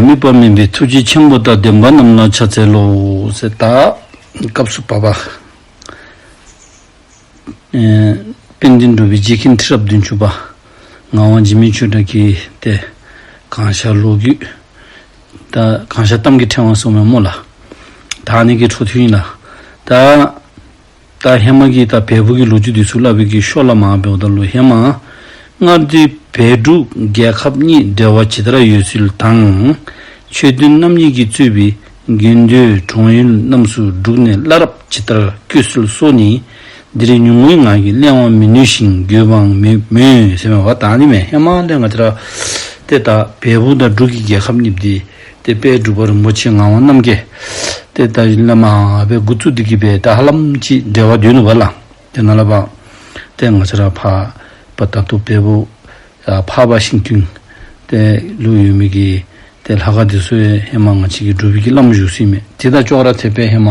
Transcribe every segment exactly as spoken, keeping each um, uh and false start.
དམིགས་པ་མེད་པའི་ཐུགས་རྗེ་ཆེན་པོ་དང་ལྡན་པ་རྣམས་ལ་ཕྱག་འཚལ་ལོ་ཟེར། ད་སྐབས་སུ་བབ་པ། ཨེ་དཔལ་ལྡན་འབྲུག་པའི་རྗེ་མཁན་ཁྲི་རབས་བདུན་ཅུ་པ་ངག་དབང་འཇིགས་མེད་ཆོས་གྲགས་ཀྱི་ཏེ་གང་ཤར་ལོ་རྒྱུས། ད་གང་ཤར་གཏམ་གྱི་ཕྲེང་བ་སོགས་མེན་སྨོ་ལགས། ད་ཨ་ནི་གི་འཕྲོ་མཐུད་ཨིན་ལགས། ད་ད་ཧེ་མ་གི་ད་བལ་པོ་གི་ལོ་རྒྱུས་འདི་ཚུ་སླབ་པའི་གི་ཤུལ་ལས་མར་འབདཝ་ད་ལུ་ཧེ་མ་སྔར་དུས་བལ་འབྲུག་རྒྱལ་ཁབ་གཉིས་འབྲེལ་བ་ཇི་ལྟར་ཡོད་ཚུལ་དང་། མཆོད་རྟེན་རྣམ་གཉིས་ཀྱིས་གཙོས་པའི་དགེ་འདུན་གྲོང་ཡུལ་རྣམས་སུ་འབྲུག་ནས་བླ་རབས་ཇི་ལྟར་བསྐོས་ཚུལ་སོགས་ནི། འདིར་ཉུང་ངུའི་ངག་གིས་གླེང་བར་མི་ནུས་ཤིང་དགོས་པའང་མི་མོད་ཟེར་མས་པ། ད་ཨ་ནི་མས། ཧེ་མ་ལས་ང་བཅས་ར་ཏེ་ད་བལ་པོ་དང་འབྲུག་གི་རྒྱལ་ཁབ་གཉིས་འདི་ཏེ་དཔལ་འབྲུག་པ་རིན་པོ་ཆེ་ངག་དབང་རྣམ་རྒྱལ་ཏེ་ད་བླ་མ་སྦེ་འགོ་བཙུགས་ཏེ་གི་སྦེ་ད་ཧ་ལམ་ཅིག་འབྲེལ་བ་འདུག་ནུག་པ་ལགས། ཏེ་ནཱ་ལས་ཕར་ཏེ་ང་བཅས་ར་ཕར་ད་ལྟོ་བལ་པོ་ཨ་འཕགས་པ་ཤིང་ཀུན་ཏེ་ལུ་ཡོད་མི་གི་ཏེ་ལྷ་ཁང་འདི་ཚུ་ཡང་ཧེ་མ་ང་བཅས་ཀྱི་འབྲུག་པའི་གི་བླམ་བཞུགས་ས་ཨིན་མས། དེ་དང་ཅོག་ར་འཐདཔ་སྦེ་ཧེ་མ་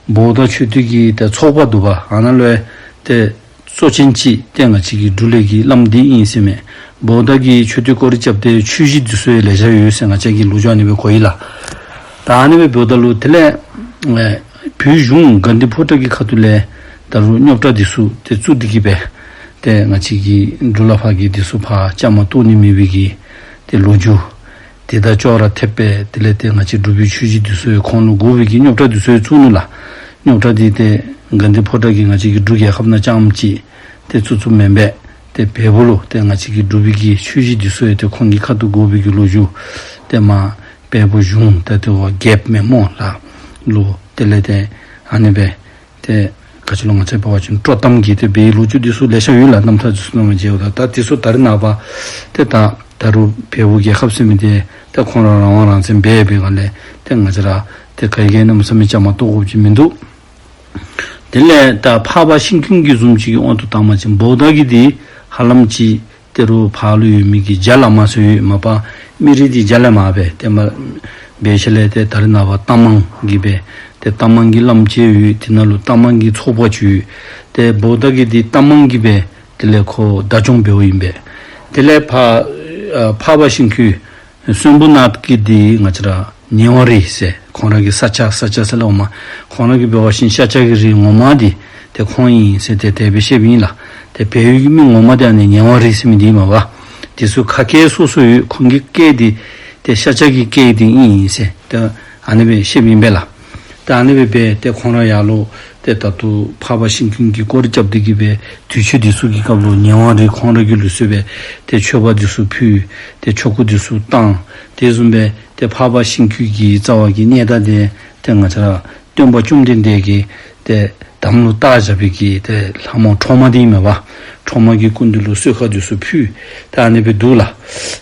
བོ་དྷ་ཆོས་སྡེ་གི་ཏེ་ཚོགས་པ་འདུག་པ། ཨ་ནཱ་ལུ་ཡང་ཏེ་གཙོ་ཅན་ཅིག་ཏེ་ང་བཅས་ཀྱི་འབྲུག་ལས་ཀྱི་བླམ་འདི་ཨིན་ཟེར་མས། བོ་དྷ་གི་ཆོས་སྡེ་སྐོར་ར་རྐྱབ་སྟེ་ཆོས་གཞིས་འདི་ཚུ་ཡང་ལེ་ཤ་ཡོད་ཟེར་ང་བཅས་ཀྱིས་ལོ་རྒྱུས་ཨ་ནི་སྦེ་གོ་ཡི་ལགས། ད་ཨ་ནི་སྦེ་འབདཝ་ད་ལུ་དེ་ལས་ཨེ་བོད་གཞུང་དགའ་ལྡན་ཕོ་བྲང་གི་ཁ་ཐུག་ལས་ད་རུང་རྙོག་དྲ་འདི་ཚུ་ཏེ་བཙུགས་ཏེ་གི་སྦེ་ཏེ་ང་བཅས་ཀྱི་འབྲུག་ལས་ཕར་གྱི་འདི་ཚུ་ཕར་བཅའ་མར་གཏོགས་ནི་མེད་པའི་གི་ཏེ་ལོ་རྒྱུས། དེ་དང་ཅོག་ར་འཐདཔ་སྦེ་དེ་ལས་ཏེ་ང་བཅས་འབྲུག་པའི་ཆོས་གཞིས་འདི་ཚུ་ཡང་ཁོང་ལུ་དགོ་པའི་གི་རྙོག་དྲ་འདི་ཚུ་ཡང་བཙུགས་ནུག་ལགས། རྙོག་དྲ་འདི་ཏེ་དགའ་ལྡན་ཕོ་བྲང་གིས་ང་བཅས་ཀྱི་འབྲུག་རྒྱལ་ཁབ་ནང་རྐྱངམ་ཅིག་ཏེ་བཙུགས་བཙུགསཔ་མེན་པས། ཏེ་བལ་པོ་ལུ་ཏེ་ང་བཅས་ཀྱི་འབྲུག་པའི་གི་ཆོས་གཞིས་འདི་ཚུ་ཡང་ཏེ་ཁོང་གི་ཁ་ཐུག་དགོ་པའི་གི་ལོ་རྒྱུས། ཏེ་མར་བལ་པོ་གཞུང་ད་ལྟོ་བ་རྒྱལཔོ་མེན་སྨོ་ལགས་ལུ་དེ་ལས་ཏེ་ཨ་ནི་སྦེ་ཏེ་ག་ཅི་ལོ་ང་བཅས་འབད་བ་ཅིན་སྤྲོ་གཏམ་གྱི་ཏེ་སྦེ་ལོ་རྒྱུས་འདི་ཚུ་ལེ་ཤ་ཡོད་ལགས། རྣམ་ཐར་འདི་ཚུ་ནང་མཇལཝ་ད། ད་འདི་ཚུ་ད་རེས་ནངས་པ་ཏེ་ད་ད་རུང་བལ་པོ་རྒྱལ་ཁབ་ཟེར་མི་འདི་ཏེ་ཁོང་ར་རང་དབང་རང་བཙན་འབད་འབད་སྒང་ལས་ཏེ་ང་བཅས་ར་ཏེ་ག་གིས་གནམ་མེད་ས་མེད་བཅའ་མར་གཏོགས་དགོཔ་ཅིག་མིན་འདུག། དེ་ལས་ད་འཕགས་པ་ཤིང་ཀུན་གྱི་བཟུམ་ཅིག་གི་དབང་དུ་བཏང་བ་ཅིན་བོ་དྷ་གི་འདི་ཧ་ལམ་ཅིག་ཏེ་རུང་ཕར་ལུ་ཡོད་མི་གི་རྒྱ་བླ་མ་ཚུ་ཡོད་མ་པ་མི་རིགས་འདི་རྒྱ་ལས་མར་སྦེ་ཏེ་མར་འབད་ཞིནམ་ལས་ཏེ་ད་རེས་ནངས་པ་རྟ་མང་གི་སྦེ་ཏེ་རྟ་མང་གི་བླམ་ཅིག་ཡོད། དེ་ནང་ལུ་རྟ་མང་གི་ཚོགས་པ་ཅིག་ཡོད། ཏེ་བོ་དྷ་གི་འདི་རྟ་མང་གི་སྦེ་དེ་ལས་ཁོ་བདག་སྐྱོང་འབདཝ་ཨིན་པས། དེ་ལས་ཕར་ཨ་འཕགས་པ་ཤིང་ཀུན་གསོན་པོ་ནགས་ཀྱི་འདི་ང་བཅས་ར་ཉེ་བ་རི་ཟེར་ཁོང་ར་གི་ས་ཆ་ས་ཆ་ཟེར་སླབ་མས། ཁོང་ར་གིས་འབད་བ་ཅིན་ཤཱཀྱ་གི་རིགས་ངོ་མ་འདི་ཏེ་ཁོང་ཨིན་ཟེར་ཏེ་དེ་སྦེ་བཤདཔ་ཨིན་ལགས། ཏེ་བལ་ཡུལ་གྱི་མི་ངོ་མ་འདི་ཨ་ནི་ཉེ་བ་རི་ཟེར་མི་འདི་ཨིན་མས་པ། དེ་ཚུ་ཁ་སྐད་སོ་སོ་ཡོད། ཁོང་གི་སྐད་འདི་ཏེ་ཤཱཀྱ་གི་སྐད་འདི་ཨིན་ཟེར་ཏེ་ཨ་ནི་སྦེ་བཤདཔ་ཨིན་པས་ལགས། ཏེ་ཨ་ནི་སྦེ་འབད་ཏེ་ཁོང་ར་ཡར་ལུ་ཏེ་ད་ལྟོ་འཕགས་པ་ཤིང་ཀུན་གྱི་སྐོར་ར་རྐྱབ་སྟེ་གི་སྦེ་དུས་མཆོད་འདི་ཚུ་གི་སྐབས་ལུ་ཉེ་བ་རི་ཁོང་ར་གི་ལུགས་སྲོལ་སྦེ་ཏེ་མཆོད་པ་འདི་ཚུ་ཕུལ། ཏེ་ཆོ་ག་འདི་ཚུ་བཏང་། དེ་བཟུམ་སྦེ་ཏེ་འཕགས་པ་ཤིང་ཀུན་གྱི་རྩ་བ་གི་གནས་བདག་འདི་ཏེ་ང་བཅས་ར་སྟོན་པ་བཅོམ་ལྡན་འདས་ཀྱིས་ཏེ་དམ་ལུ་བཏགས་བཞག་པའི་གི་ཏེ་ལྷ་མོ་ཁྲོ་མ་འདི་ཨིན་མས་པ། ཁྲོ་མ་གི་སྐུ་མདུན་ལུ་གསོལ་ཁ་འདི་ཚུ་ཕུལ། ཏེ་ཨ་ནི་སྦེ་འདུག་ལགས།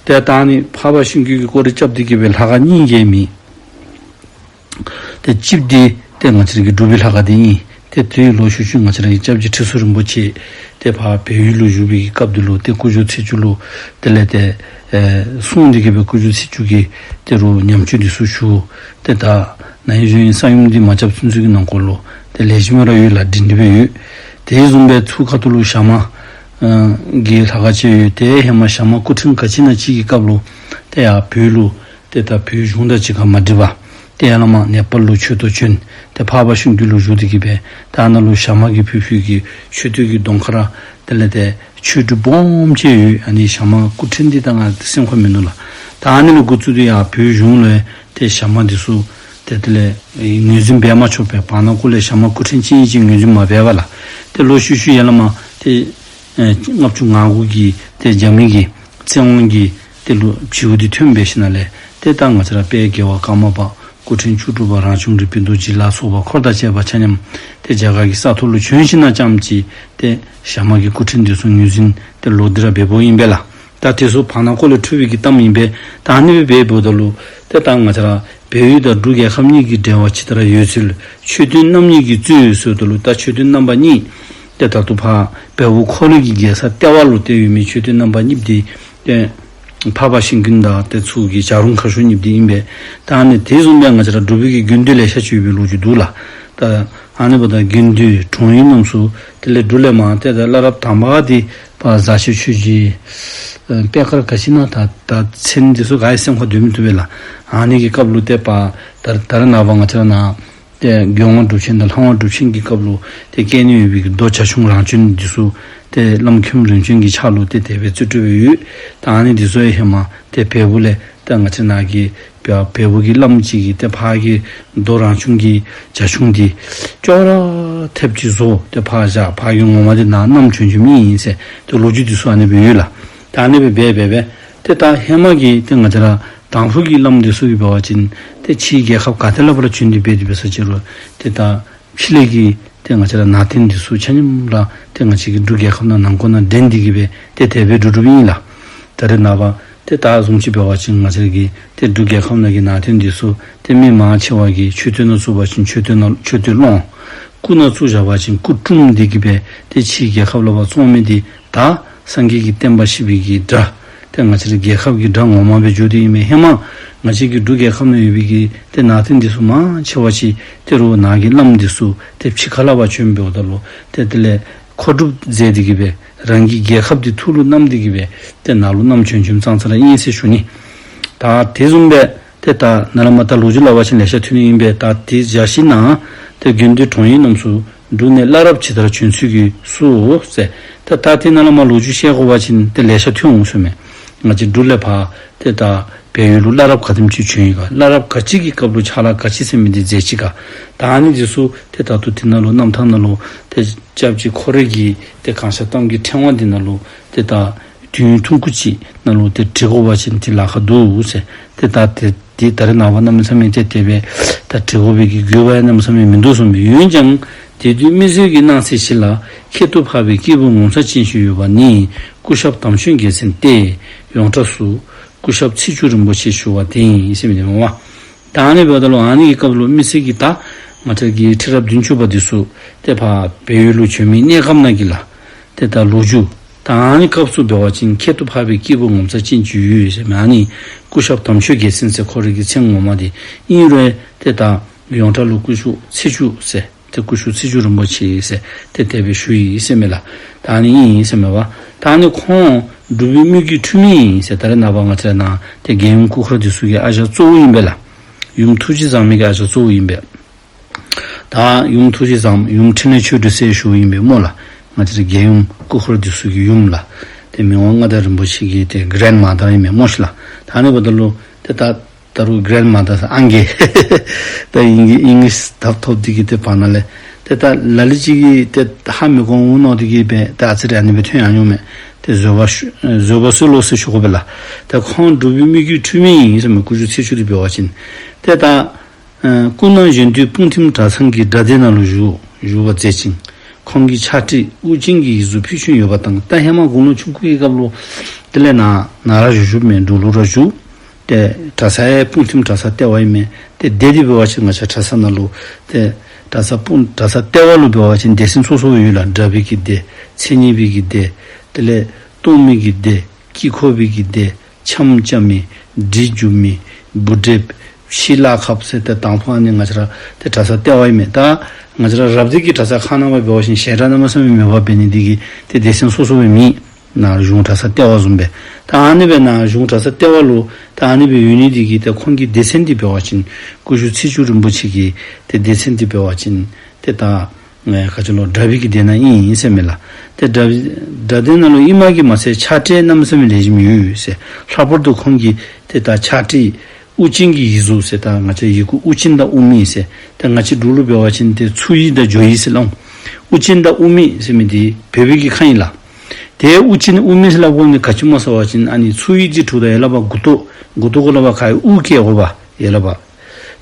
ཏེ་ད་ཨ་ནི་འཕགས་པ་ཤིང་ཀུན་གྱི་སྐོར་ར་རྐྱབ་སྟེ་གི་སྦེ་ལྷ་ཁང་གཉིས་ཀྱི་མིང་ཏེ་གཅིག་འདི་ཏེ་ང་བཅས་ཀྱི་འབྲུག་པའི་ལྷ་ཁང་འདི་ཨིན། ཏེ་དེ་ལུ་ཤུལ་ཤུལ་ང་བཅས་ར་གི་སྐྱབས་རྗེ་ཁྲི་ཟུར་རིན་པོ་ཆེ་ཏེ་ཕར་བལ་ཡུལ་ལུ་བཞུགས་པའི་གི་སྐབས་འདི་ལུ་ཏེ་སྐུ་བཞུགས་ཚེས་བཅུ་ལུ་དེ་ལས་ཏེ་ཨེ་གསུངས་ཏེ་གི་སྦེ་སྐུ་བཞུགས་ཚེས་བཅུ་གི་ཏེ་རུང་ཉམས་བཅོས་འདི་ཚུ་ཞུ། ཏེ་ད་ན་ཧིང་གཞེས་ཧིང་ས་ཡོམ་འདི་མ་རྐྱབ་ཚུན་ཚོད་ཀྱི་ནང་འཁོད་ལུ་ཏེ་ལེགས་ཤོམ་ར་ཡོད་ལགས། སྒྲིང་སྒྲི་སྦེ་ཡོད། དེ་བཟུམ་སྦེ་ཚུར་ཁ་ཐུག་ལུ་ཞྭ་དམར་ཨ་གི་ལྷ་ཁང་ཅིག་ཡོད། ཏེ་ཧེ་མ་ཞྭ་དམར་སྐུ་ཕྲེང་ག་ཅི་ཨིན་ན་ཅིག་གི་སྐབས་ལུ་ཏེ་ཡར་བོད་ལུ་ཏེ་ད་བོད་གཞུང་དང་གཅིག་ཁར་མ་འགྲིག་པར་ཏེ་ཡར་ལས་མར་ནེ་པཱལ་ལུ་ཆོས་ཐོག་བྱོན། ཏེ་འཕགས་པ་ཤིང་ཀུན་ལུ་བཞུགས་ཏེ་གི་སྦེ་ད་ནཱ་ལུ་ཞྭ་དམར་གྱིས་ཕུལ་ཕུལ་གྱི་མཆོད་རྟེན་གྱི་གདོང་ཁར་དེ་ལས་ཏེ་ཆོས་སྒྲུབ་སྦོམ་ཅིག་ཡོད། ཨ་ནི་ཞྭ་དམར་སྐུ་ཕྲེང་འདི་ད་ང་སེམས་ཁར་མིན་ནུག་ལགས། ད་ཨ་ནི་ལས་འགོ་བཙུགས་ཏེ་ཡར་བོད་གཞུང་ལུ་ཏེ་ཞྭ་དམར་འདི་ཚུ་ཏེ་དེ་ལས་ངོས་འཛིན་འབད་མ་ཆོགཔ་སྦེ་བར་ན་ཁོ་ལས་ཞྭ་དམར་སྐུ་ཕྲེང་ཅིག་ཨིན་ཅིག་ངོས་འཛིན་མ་འབད་བས་ལགས། ཏེ་ལོག་ཤུལ་ཤུལ་ཡར་ལས་མར་ཏེ་ཨེ་ལྔ་བཅུ་ང་དགུ་གི་ཏེ་རྒྱ་མི་གི་བཙན་དབང་གིས་ཏེ་ལོག་བྱིའུ་འདི་ཐོན་འབད་ཞིནམ་ལས་ཏེ་ད་ང་བཅས་ར་དཔལ་རྒྱལ་བ་ཀརྨ་པ་སྐུ་ཕྲེང་བཅུ་དྲུག་པ་རང་བྱུང་རིག་པའི་རྡོ་རྗེ་ལ་སོགས་པ་འཁོར་དང་བཅས་པ་ཆ་མཉམ་ཏེ་རྒྱ་གར་གྱི་ས་ཐོག་ལུ་བྱོན་ཞིནམ་རྐྱངམ་ཅིག་ཏེ་ཞྭ་དམར་གྱི་སྐུ་ཕྲེང་འདི་ཚུ་ངོས་འཛིན་ཏེ་ལོག་སྟེ་ར་འབདཝ་ཨིན་པས་ལགས། ད་དེ་ཚུ་བར་ན་ཁོ་ལས་འཁྲུལ་བའི་གི་གཏམ་ཨིན་པས། ད་ཨ་ནི་སྦེ་འབདཝ་ད་ལུ་ཏེ་ད་ང་བཅས་ར་བལ་ཡུལ་དང་འབྲུག་རྒྱལ་ཁབ་གཉིས་ཀྱི་འབྲེལ་བ་ཇི་ལྟར་ཡོད་ཚུལ། མཆོད་རྟེན་རྣམ་གཉིས་ཀྱིས་གཙོས་ཟེརཝ་ད་ལུ་ད་མཆོད་རྟེན་རྣམ་པ་གཉིས་ཏེ་ད་ལྟོ་ཕར་བལ་པོ་ཁོ་རའི་གི་རྒྱལ་ས་ལྟེ་བ་ལུ་ཏེ་ཡོད་མི་མཆོད་རྟེན་རྣམ་པ་གཉིས་འདི་ཏེ་འཕགས་པ་ཤིང་ཀུན་དང་ཏེ་ཚུ་གི་བྱ་རུང་ཁ་ཤོར་གཉིས་འདི་ཨིན་པས། ད་ཨ་ནི་དེ་བཟུམ་སྦེ་ང་བཅས་ར་འབྲུག་པའི་གི་དགེ་འདུན་ལེ་ཤ་ཅིག་ཡོད་པའི་ལོ་རྒྱུས་འདུག་ལགས། ད་ཨ་ནི་འབདཝ་ད་དགེ་འདུན་གྲོང་ཡུལ་རྣམས་སུ་དེ་ལས་འབྲུག་ལས་མར་ཏེ་ད་བླ་རབས་དང་པ་འདི་ པ་ཟ་ཆེན་ཆོས་རྗེ་ཨ་པད་དཀར་ག་ཅི་ཨིན་ན་ད་ད་མཚན་འདི་ཚུ་ག་ཡང་སེམས་ཁར་སྡོད་མི་བཏུབ་པས་ལགས། ཨ་ནི་གི་སྐབས་ལུ་ཏེ་པ་ད་ད་རེས་ནངས་པ་ང་བཅས་ར་ནཱ་ཏེ་མགོན་དབང་སྒྲུབ་ཆེན་དང་ལྷ་དབང་སྒྲུབ་ཆེན་གྱི་སྐབས་ལུ་ཏེ་སྐྱེས་ནི་ཡོད་པའི་གི་མདོ་བྱ་ཁྱུང་རང་བྱོན་འདི་ཚུ་ཏེ་བླམ་མཁན་རིམ་བྱོན་གྱི་ཕྱག་ལུ་ཏེ་དེ་སྦེ་བཙུགས་གྲུབ་ཡོད། ད་ཨ་ནི་འདི་ཚུ་ཡང་ཧེ་མ་ཏེ་བལ་པོ་ལས་ཏེ་ང་བཅས་ནཱ་གི་བལ་བལ་པོ་གི་བླམ་ཅིག་གིས་ཏེ་ཕར་གྱི་མདོ་རང་བྱུང་གི་བྱ་ཁྱུང་འདི་ཅོག་ར་འཐདཔ་ཅིག་བཟོ་སྟེ་ཕར་བཞག། ཕར་གྱི་ངོ་མ་འདི་ནཱ་བསྣམས་བྱོན་བྱོནམ་ཨིན་ཟེར་ཏེ་ལོ་རྒྱུས་འདི་ཚུ་ཨ་ནི་སྦེ་ཡོད་ལགས། ད་ཨ་ནི་སྦེ་འབད་འབད་འབད་ཏེ་ད་ཧེ་མ་གི་ཏེ་ང་བཅས་ར་དང་ཕུ་གི་བླམ་འདི་ཚུ་གིས་འབད་བ་ཅིན་ཏེ་ཕྱིའི་རྒྱལ་ཁབ་ག་ཏེ་ལས་ཕར་བྱོན་ཏེ་འབད་དེ་འབད་ས་ཅིག་རུང་ཏེ་ད་ཕྱི་ལས་ཀྱི་ཏེ་ང་བཅས་ར་ནང་རྟེན་འདི་ཚུ་ཆ་མཉམ་ར་ཏེ་ང་བཅས་ཀྱི་འབྲུག་རྒྱལ་ཁབ་ནང་ནང་འཁོད་ནང་འདྲེན་ཏེ་གི་སྦེ་ཏེ་དེ་སྦེ་འགྲོ་འགྲོཝ་ཨིན་ལགས། ད་རེས་ནངས་པ་ཏེ་ད་བཟུམ་ཅིག་འབད་བ་ཅིན་ང་བཅས་ཀྱི་ཏེ་འབྲུག་རྒྱལ་ཁབ་ནང་གི་ནང་རྟེན་འདི་ཚུ་ཏེ་མི་མང་ཆེ་བ་གིས་མཆོད་རྟེན་ནང་བཙུགས་པ་ཅིན་མཆོད་རྟེན་ནང་མཆོད་རྟེན་སློང་། སྐུ་ནང་བཙུགས་བཞག་པ་ཅིན་སྐུ་དཀྲུམ་སྟེ་གི་སྦེ་ཏེ་ཕྱིའི་རྒྱལ་ཁབ་ལས་ཕར་བཙོང་མི་འདི་ད་སངས་རྒྱས་ཀྱི་བསྟན་པ་བཤིག་པའི་གི་དགྲ། ཏེ་ང་བཅས་རའི་རྒྱལ་ཁབ་ཀྱི་དགྲ་ངོ་མ་སྦེ་འགྱོ་སྟེ་ཨིན་མས། ཧེ་མ་ང་བཅས་ཀྱི་འབྲུག་རྒྱལ་ཁབ་ནང་ཡོད་པའི་གི་ཏེ་ནང་རྟེན་འདི་ཚུ་མང་ཆེ་བ་ཅིག་ཏེ་རུང་ནཱ་གི་བླམ་འདི་ཚུ་ཏེ་ཕྱི་ཁ་ལས་ཕར་བྱོན་འབདཝ་ད་ལུ་ཏེ་དེ་ལས་མཁོ་སྒྲུབ་མཛད་དེ་གི་སྦེ་རང་གི་རྒྱལ་ཁབ་འདི་ཐུགས་ལུ་བསྣམས་ཏེ་གི་སྦེ་ཏེ་ནཱ་ལུ་བསྣམས་བྱོན་བྱོནམ་ཙང་ཙ་ར་ཨིན་ཟེར་ཞུ་ནི། ད་དེ་བཟུམ་སྦེ་ཏེ་ད་ནཱ་ལས་མར་ད་ལོ་རྒྱུས་སླབ་པ་ཅིན་ལེ་ཤ་ཐོན་ནི་ཨིན་པས། ད་དེ་བཞག་ཞིནམ་ཏེ་དགེ་འདུན་གྲོང་ཡིག་རྣམས་སུ་འབྲུག་ནས་བླ་རབས་ཇི་ལྟར་བྱོན་ཚུལ་གྱི་སུ་ཟེར། ཏེ་ད་དེ་ནཱ་ལས་མར་ལོ་རྒྱུས་བཤད་དགོ་པ་ཅིན་ཏེ་ལེ་ཤ་ཐོན་འོང་ཟེར་མས། ང་བཅས་འབྲུག་ལས་ཕར་ཏེ་ད་བལ་ཡུལ་ལུ་བླ་རབས་ག་དེམ་ཅིག་བྱོན་ཡི་ག། བླ་རབས་ག་ཅི་གི་སྐབས་ལུ་ཕྱག་ལཱ་ག་ཅི་ཟེར་མི་འདི་མཛད་ཅི་ག། ད་ཨ་ནི་འདི་ཚུ་ཏེ་ད་ལྟོ་དེ་ནང་ལུ་རྣམ་ཐར་ནང་ལུ་ཏེ་སྐྱབས་རྗེ་ཁོ་རའི་གི་ཏེ་གང་ཤར་གཏམ་གྱི་ཕྲེང་བ་འདི་ནང་ལུ་ཏེ་ད་དུས་ཡུན་ཐུང་ཀུ་ཅིག་ནང་ལུ་ཏེ་འབྲི་དགོ་པ་ཅིན་ཏེ་ལཱ་ཁག་འདུག་ཟེར། ཏེ་ད་ཏེ་ཏེ་ད་རེས་ནངས་པ་གནམ་མེད་ས་མེད་ཏེ་དེ་སྦེ་ད་འབྲི་དགོ་པའི་གི་དགོས་པ་ཡང་གནམ་མེད་ས་མེད་མིན་འདུག་གསུངས་པས། འོན་ཀྱང་དེ་དུས་མི་བཟོད་ཀྱི་སྣང་སྲིད་ཞི་ལ་ཁྱད་དུ་འཕགས་པའི་སྐྱེས་བུ་ངོ་མཚར་ཅན་ཞིག་ཡོད་པ་ནི་སྐུ་ཞབས་དམ་ཆོས་རྒྱལ་མཚན་ཏེ་ཡོངས་གྲགས་སུ་སྐུ་ཞབས་ཚེས་བཅུ་རིན་པོ་ཆེ་ཞུ་བ་དེ་ཡིན་ཟེར་མི་འདི་མས་པ། ད་ཨ་ནི་འབདཝ་ད་ལུ་ཨ་ནི་གི་སྐབས་ལུ་མི་སེར་གྱིས་ད་ང་བཅས་ཀྱི་ཁྲི་རབས་བདུན་ཅུ་པ་འདི་ཚུ་ཏེ་ཕར་བལ་ཡུལ་ལུ་བྱོན་མི་གནས་སྐབས་ནང་གི་ལགས། ཏེ་ད་ལོ་རྒྱུས་ད་ཨ་ནི་སྐབས་སུ་འབད་བ་ཅིན་ཁྱད་དུ་འཕགས་པའི་སྐྱེས་བུ་ངོ་མཚར་ཅན་ཅིག་ཡོད་ཟེར་མི་ཨ་ནི་སྐུ་ཞབས་དམ་ཆོས་རྒྱལ་མཚན་ཟེར་ཁོ་རའི་གི་མཚན་ངོ་མ་འདི་ཨིན་རུང་ཏེ་ད་ཡོངས་གྲགས་ལུ་སྐུ་ཞབས་ཚེས་བཅུ་ཟེར་ཏེ་སྐུ་ཞབས་ཚེས་བཅུ་རིན་པོ་ཆེ་ཟེར་ཏེ་དེ་སྦེ་ཞུ་ཡི་ཟེར་མས་ལགས། ད་ཨ་ནི་ཨིན་ཟེར་མས་པ། ད་ཨ་ནི་ཁོང་འབྲུག་པའི་མི་རྒྱུད་འཁྲུལ་མེད་ཨིན་ཟེར། ད་རེས་ནངས་པ་ང་བཅས་ནཱ་ཏེ་རྒྱལ་ཡུམ་སྐུ་འཁོར་འདི་ཚུ་གི་ཨ་ཞང་གཙོ་བོ་ཨིན་པས་ལགས། ཡུམ་ཐུགས་རྗེ་བཟང་མོ་གི་ཨ་ཞང་གཙོ་བོ་ཨིན་པས། ད་ཡུམ་ཐུགས་རྗེ་བཟང་མོ་ཡུམ་འཕྲིན་ལས་ཆོས་སྒྲོན་ཟེར་ཞུཝ་ཨིན་པས་སྨོ་ལགས། ང་བཅས་རའི་རྒྱལ་ཡུམ་སྐུ་འཁོར་འདི་ཚུ་གི་ཡུམ་ལགས། ཏེ་མི་དབང་མངའ་བདག་རིན་པོ་ཆེ་གི་ཏེ་གྷི་རེནཌ་མ་དར་ཨིན་མས་སྨོ་ཤི་ལགས། ད་ཨ་ནི་འབདཝ་ད་ལུ་ཏེ་ད་ད་རུང་གྷི་རེནཌ་མ་དར་ཟེར་ཨང་རྒས་ད་ཨིང་ཨིང་ལིཤ་དག་ཐོབ་སྟེ་གི་ཏེ་བར་ན་ལས་ཏེ་ད་ལ་ལུ་ཅིག་གིས་ཏེ་ཧ་མི་གོ་འོང་མནོ་སྟེ་གི་སྦེ་ད་ཨ་ཙི་རེ་ཨ་ནི་སྦེ་ཐོན་ཡར་འོང་མས། ཏེ་བཟོད་པ་ཞུ་བཟོད་པ་གསོལ་ལོ་ཟེར་ཞུ་དགོ་པས་ལགས། ད་ཁོང་འབྲུག་པའི་མི་རྒྱུད་འཁྲུལ་མེད་ཨིན་ཟེར་མས། སྐུ་ཞབས་ཚེས་བཅུ་འདི་འབད་བ་ཅིན་ཏེ་ད་ཨ་སྐུ་ན་གཞོན་དུས་སྤུངས་ཐིམ་གྲྭ་ཚང་གི་གྲྭ་སྡེ་ནང་ལུ་བཞུགས་བཞུགས་པ་མཛད་ཅིང་ཁོང་གི་ཕྱག་བྲིས་དབུ་ཅན་གྱི་ཡིག་གཟུགས་ཕུལ་བྱུང་ཡོད་པ་དང་། ད་ཧེ་མ་དགུང་ལོ་ཆུང་ཀུའི་སྐབས་ལུ་དེ་ལས་ནཱ་ནཱ་ར་བཞུགས་བཞུགསཔ་མས། འབྲུག་ལུ་ར་བཞུགས། ཏེ་གྲྭ་ཚང་ཡང་སྤུངས་ཐིམ་གྲྭ་ཚང་ལྟེ་བ་ཨིན་མས། ཏེ་སྡེ་འདི་འབད་བ་ཅིན་ང་བཅས་གྲྭ་ཚང་ནང་ལུ་ཏེ་གྲྭ་ཚང་སྤུངས་གྲྭ་ཚང་ལྟེ་བ་ལུ་འབད་བ་ཅིན་སྡེ་ཚན་སོ་སོ་སྦེ་ཡོད་ལགས། གྲྭ་པའི་གི་སྡེ་མཚན་ཉིད་པའི་གི་སྡེ་དེ་ལས་གཏོར་མའི་གི་སྡེ་དཀྱིལ་འཁོར་པའི་གི་སྡེ་འཆམ་རྐྱབ་མི་སྒྲིག་རྒྱབ་མི་འབུལ་སྡེ་ཕྱི་ལཱ་ཁག་ཟེར་ཏེ་དང་ཕུ་ཨ་ནི་ང་བཅས་ར་ཏེ་གྲྭ་ཚང་ལྟེ་བ་ཨིན་མས། ད་ང་བཅས་ར་རབ་སྡེ་གི་གྲྭ་ཚང་ཁག་ནང་སྦེ་འབད་བ་ཅིན་ཞལ་གྲངས་གནམ་མེད་ས་མེད་མེད་པར་འབད་ནི་འདི་གིས་ཏེ་སྡེ་ཚན་སོ་སོ་སྦེ་མེད། ནཱ་གཞུང་གྲྭ་ཚང་ལྟེ་བ་བཟུམ་སྦེ་ད་ཨ་ནི་སྦེ་ནཱ་གཞུང་གྲྭ་ཚང་ལྟེ་བ་ལུ་ད་ཨ་ནི་སྦེ་ཡོད་ནི་འདི་གིས་ཏེ་ཁོང་གི་སྡེ་ཚན་འདི་འབད་བ་ཅིན་སྐུ་ཞབས་ཚེས་བཅུ་རིན་པོ་ཆེ་གི་ཏེ་སྡེ་ཚན་འདི་འབད་བ་ཅིན་ཏེ་ད་ཨེ་ག་ཅི་ལོ་གྲྭ་པའི་གི་སྡེ་ནང་ཨིན་ཨིན་ཟེར་མས་ལགས། ཏེ་གྲྭ་གྲྭ་སྡེ་ནང་ལུ་ཨིནམ་གིས་མ་ཚད་ཕྱག་བྲིས་གནམ་མེད་ས་མེད་ལེགས་ཤོམ་ཡོད་ཟེར། ལྷག་པར་དུ་ཁོང་གི་ཏེ་ད་ཕྱག་བྲིས་དབུ་ཅན་གྱི་ཡིག་གཟུགས་ཟེར། ད་ང་བཅས་ཡི་གུ་དབུ་ཅན་དང་དབུ་མེད་ཟེར། ད་ང་བཅས་འབྲུག་ལུ་འབད་བ་ཅིན་ཏེ་ཚུ་ཡིག་དང་ཇོ་ཡིག་ཟེར་སླབ་འོང་། དབུ་ཅན་དང་དབུ་མེད་ཟེར་མི་འདི་བོད་པའི་གི་ཁ་ཨིན་ལགས། ཏེ་དབུ་ཅན་དབུ་མེད་ཟེར་སླབ་དགོ་ནི་ག་ཅི་སྨོ་ཟེར་བ་ཅིན་ཨ་ནི་ཚུ་ཡིག་འདི་འབྲུག་ད་ཡར་ལས་ཕར་མགུ་ཏོ་མགུ་ཏོ་གུ་ལས་ཕར་ཁ་དབུ་བཀལ་དགོ་པས་ཡར་ལས་ཕར།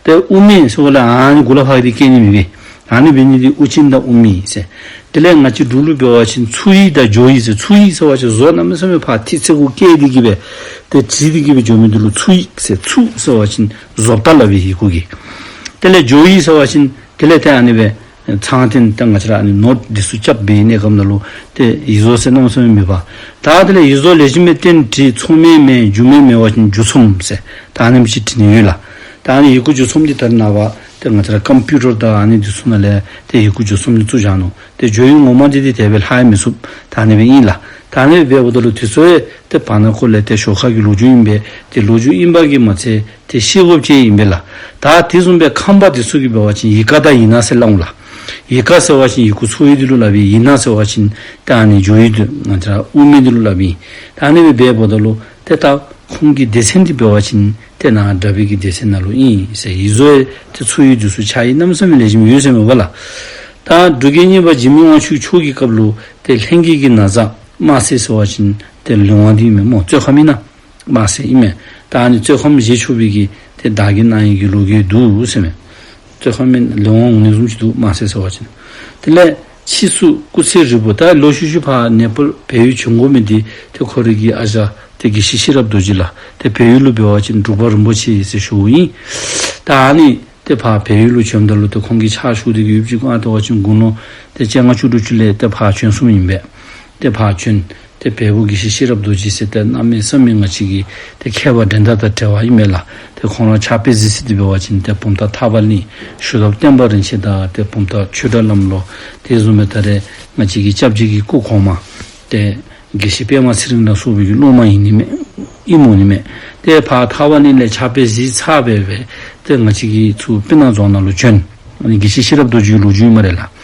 ཏེ་དབུ་མེད་ཟེརཝ་ལས་ཨ་ནི་གུ་ལས་ཕར་འདི་བཀལ་ནི་མེད་པས། ཨ་ནི་འབད་ནི་འདི་དབུ་ཅན་དང་དབུ་མེད་ཟེར། དེ་ལས་ང་བཅས་འབྲུག་ལུ་འབད་བ་ཅིན་ཚུ་ཡིག་དང་ཇོ་ཡིག་ཟེར། ཚུ་ཡིག་ཟེར་བ་ཅིན་བཟོ་གནམ་མེད་ས་མེད་ཕར་ཐིག་ཚད་གུ་བཀལ་ཏེ་གི་སྦེ་ཏེ་བྲིས་ཏེ་གི་སྦེ་འགྱོ་མི་འདི་ལུ་ཚུ་ཡིག་ཟེར། ཚུ་ཟེར་བ་ཅིན་བཟོ་ལྟ་སླབ་པའི་ཡི་གུ་གི། དེ་ལས་ཇོ་ཡིག་ཟེར་བ་ཅིན་དེ་ལས་ཏེ་ཨ་ནི་སྦེ་ཚང་སྟེ་ད་ང་བཅས་ར་ཨ་ནི་ནོཊ་འདི་ཚུ་རྐྱབ་པའི་གནས་སྐབས་ནང་ལུ་ཏེ་ཡིག་གཟུགས་ཟེར་གནམ་མེད་ས་མེད་མེད་པས། ད་དེ་ལས་ཡིག་གཟུགས་ལེགས་ཤོམ་སྦེ་བསྟན་བྲིས་མཚུངས་མེད་མེད་འགྱུར་མེད་མེད་པ་ཅིན་འགྱུར་མཚམས་ཟེར་ད་ཨ་ནེམ་ཅིག་བྲི་ནི་ཡོད་ལགས། ད་ཨ་ནི་ཡི་གུ་འགྱུར་མཚམས་འདི་ད་རེས་ནངས་པ་ཏེ་ ང་བཅས་ར་ཀམ་པིའུ་ཊར་དང་ཨ་ནི་འདི་ཚུ་ནང་ལས་ཏེ་ཡི་གུ་བརྗོད་གསུམ་འདི་བཙུགས་བཞག་ནུག། ཏེ་བརྗོད་ཡིག་ངོ་མ་འདི་ཏེ་དེ་སྦེ་ལྷག་ཡང་མི་ཚུགས། ད་ཨ་ནི་སྦེ་ཨིན་ལགས། ད་ཨ་ནི་སྦེ་འབདཝ་ད་ལུ་དེ་ཚུ་ཡང་ཏེ་བར་ན་ཁོ་ལས་ཏེ་ཞོར་ཁ་གི་ལོ་རྒྱུས་ཨིན་པས། ཏེ་ལོ་རྒྱུས་ཨིན་པ་གིས་མ་ཚད་ཏེ་ཤེས་དགོཔ་ཅིག་ཨིན་པས་ལགས། ད་དེ་བཟུམ་སྦེ་ཁམས་པ་འདི་ཚུ་གིས་འབད་བ་ཅིན་ཡི་ག་དང་ཡི་ན་ཟེར་སླབ་འོང་ལགས། ཡི་ག་ཟེར་བ་ཅིན་ཡི་གུ་ཚུ་ཡོད་འདི་ལུ་སླབ་ཨིན། ཡི་ན་ཟེར་བ་ཅིན་ད་ཨ་ནི་བརྗོད་ཡིག་འདི་ང་བཅས་ར་དབུ་མེད་འདི་ལུ་སླབ་ཨིན། ད་ཨ་ནི་སྦེ་འབདཝ་ད་ལུ་ཏེ་ད་ཁོང་གི་སྡེ་ཚན་འདི་འབད་བ་ཅིན་ཏེ་ནཱ་དྲ་བའི་གི་སྡེ་ཚན་ནང་ལུ་ཨིན་ཟེར། ཡིག་བཟོ་ཡང་ཏེ་ཚུ་ཡོད་འདི་ཚུ་ཕྱག་ཡིག་གནམ་མེད་ས་མེད་ལེགས་ཤོམ་ཡོད་ཟེར་མས་པ་ལགས། ད་འབྲུག་རྒྱལ་གཉིས་པ་འཇིགས་མེད་དབང་ཕྱུག་མཆོག་གི་སྐབས་ལུ་ཏེ་ལྷན་རྒྱས་ཀྱི་ན་བཟའ་དམར་སེར་ཟེར་བ་ཅིན་ཏེ་ལོང་བ་འདི་མས་སྨོ། བཙོད་ཁམ་ཨིན་ན་དམར་སེར་ཨིན་མས། ད་ཨ་ནི་བཙོད་ཁམ་བཞེས་ཆོག་པའི་གི་ཏེ་བདག་གིས་གནང་ཡི་གི་ལོ་རྒྱུས་འདུག་ཟེར་མས། བཙོད་ཁམ་ལོང་བ་འོང་ནི་བཟུམ་ཅིག་འདུག། དམར་སེར་ཟེར་བ་ཅིན། དེ་ལས་ཕྱིས་སུ་སྐུ་ཚེ་ཧྲིལ་པོ་ད་ལོག་ཤུལ་ཤུལ་ཕར་ནེ་པཱལ་བལ་ཡུལ་བྱོན་དགོ་མི་འདི་ཏེ་ཁོ་རའི་གི་ཨ་ཞང་ཏེ་དགེ་བཤེས་ཤེས་རབ་རྡོ་རྗེ་ལགས། ཏེ་བལ་ཡུལ་ལུ་འབད་བ་ཅིན་འབྲུག་པ་རིན་པོ་ཆེ་ཟེར་ཞུཝ་ཨིན། ད་ཨ་ནི་ཏེ་ཕར་བལ་ཡུལ་ལུ་བྱོནམ་ད་ལུ་ཏེ་ཁོང་གིས་ཕྱག་ཞུ་སྟེ་གི་ཡོདཔ་ཅིག་ཁོང་ཨ་ཏེ་འབད་བ་ཅིན་དགུང་ལོ་ཏེ་བཅོ་ལྔ་བཅུ་དྲུག་ཅུ་ལས་ཏེ་ཕར་བྱོན་སོངམ་ཨིན་པས། ཏེ་ཕར་བྱོན། ཏེ་བལ་པོ་དགེ་བཤེས་ཤེས་རབ་རྡོ་རྗེ་ཟེར་ཏེ་གནམ་མེད་ས་མེད་ང་བཅས་ཀྱི་ཏེ་མཁས་པ་འགྲན་ཟླ་དང་བྲལ་བ་ཨིན་མས་ལགས། ཏེ་ཁོང་ར་ཕྱག་དཔེ་གཟིགས་ས་འདི་འབད་བ་ཅིན་ཏེ་བུམ་ཐང་ཐར་པ་གླིང་ཞུ་དག་བསྟན་པ་རིན་ཆེན་དང་ཏེ་བུམ་ཐང་ཆོས་གྲགས་ལམ་ལོག། དེ་བཟུམ་སྦེ་ད་རེས་ང་བཅས་ཀྱི་སྐྱབས་རྗེ་གི་སྐུ་གོང་མ་ཏེ་དགེ་བཤེས་པདྨ་ཚེ་རིང་ལ་སོགས་པའི་གི་སློབ་མ་ཨིན་ནི་མས། ཨིནམ་འོང་ནི་མས། ཏེ་ཕར་ཐར་པ་གླིང་ལས་ཕྱག་དཔེ་གཟིགས་ཚར་སྦེ་སྦེ་ཏེ་ང་བཅས་ཀྱི་ཚུར་སྤུ་ན་རྫོང་ནང་ལུ་བྱོན། ཨ་ནི་དགེ་བཤེས་ཤེས་རབ་རྡོ་རྗེའི་ལོ་རྒྱུས་ཨིན་སྨ་རེ་ལགས།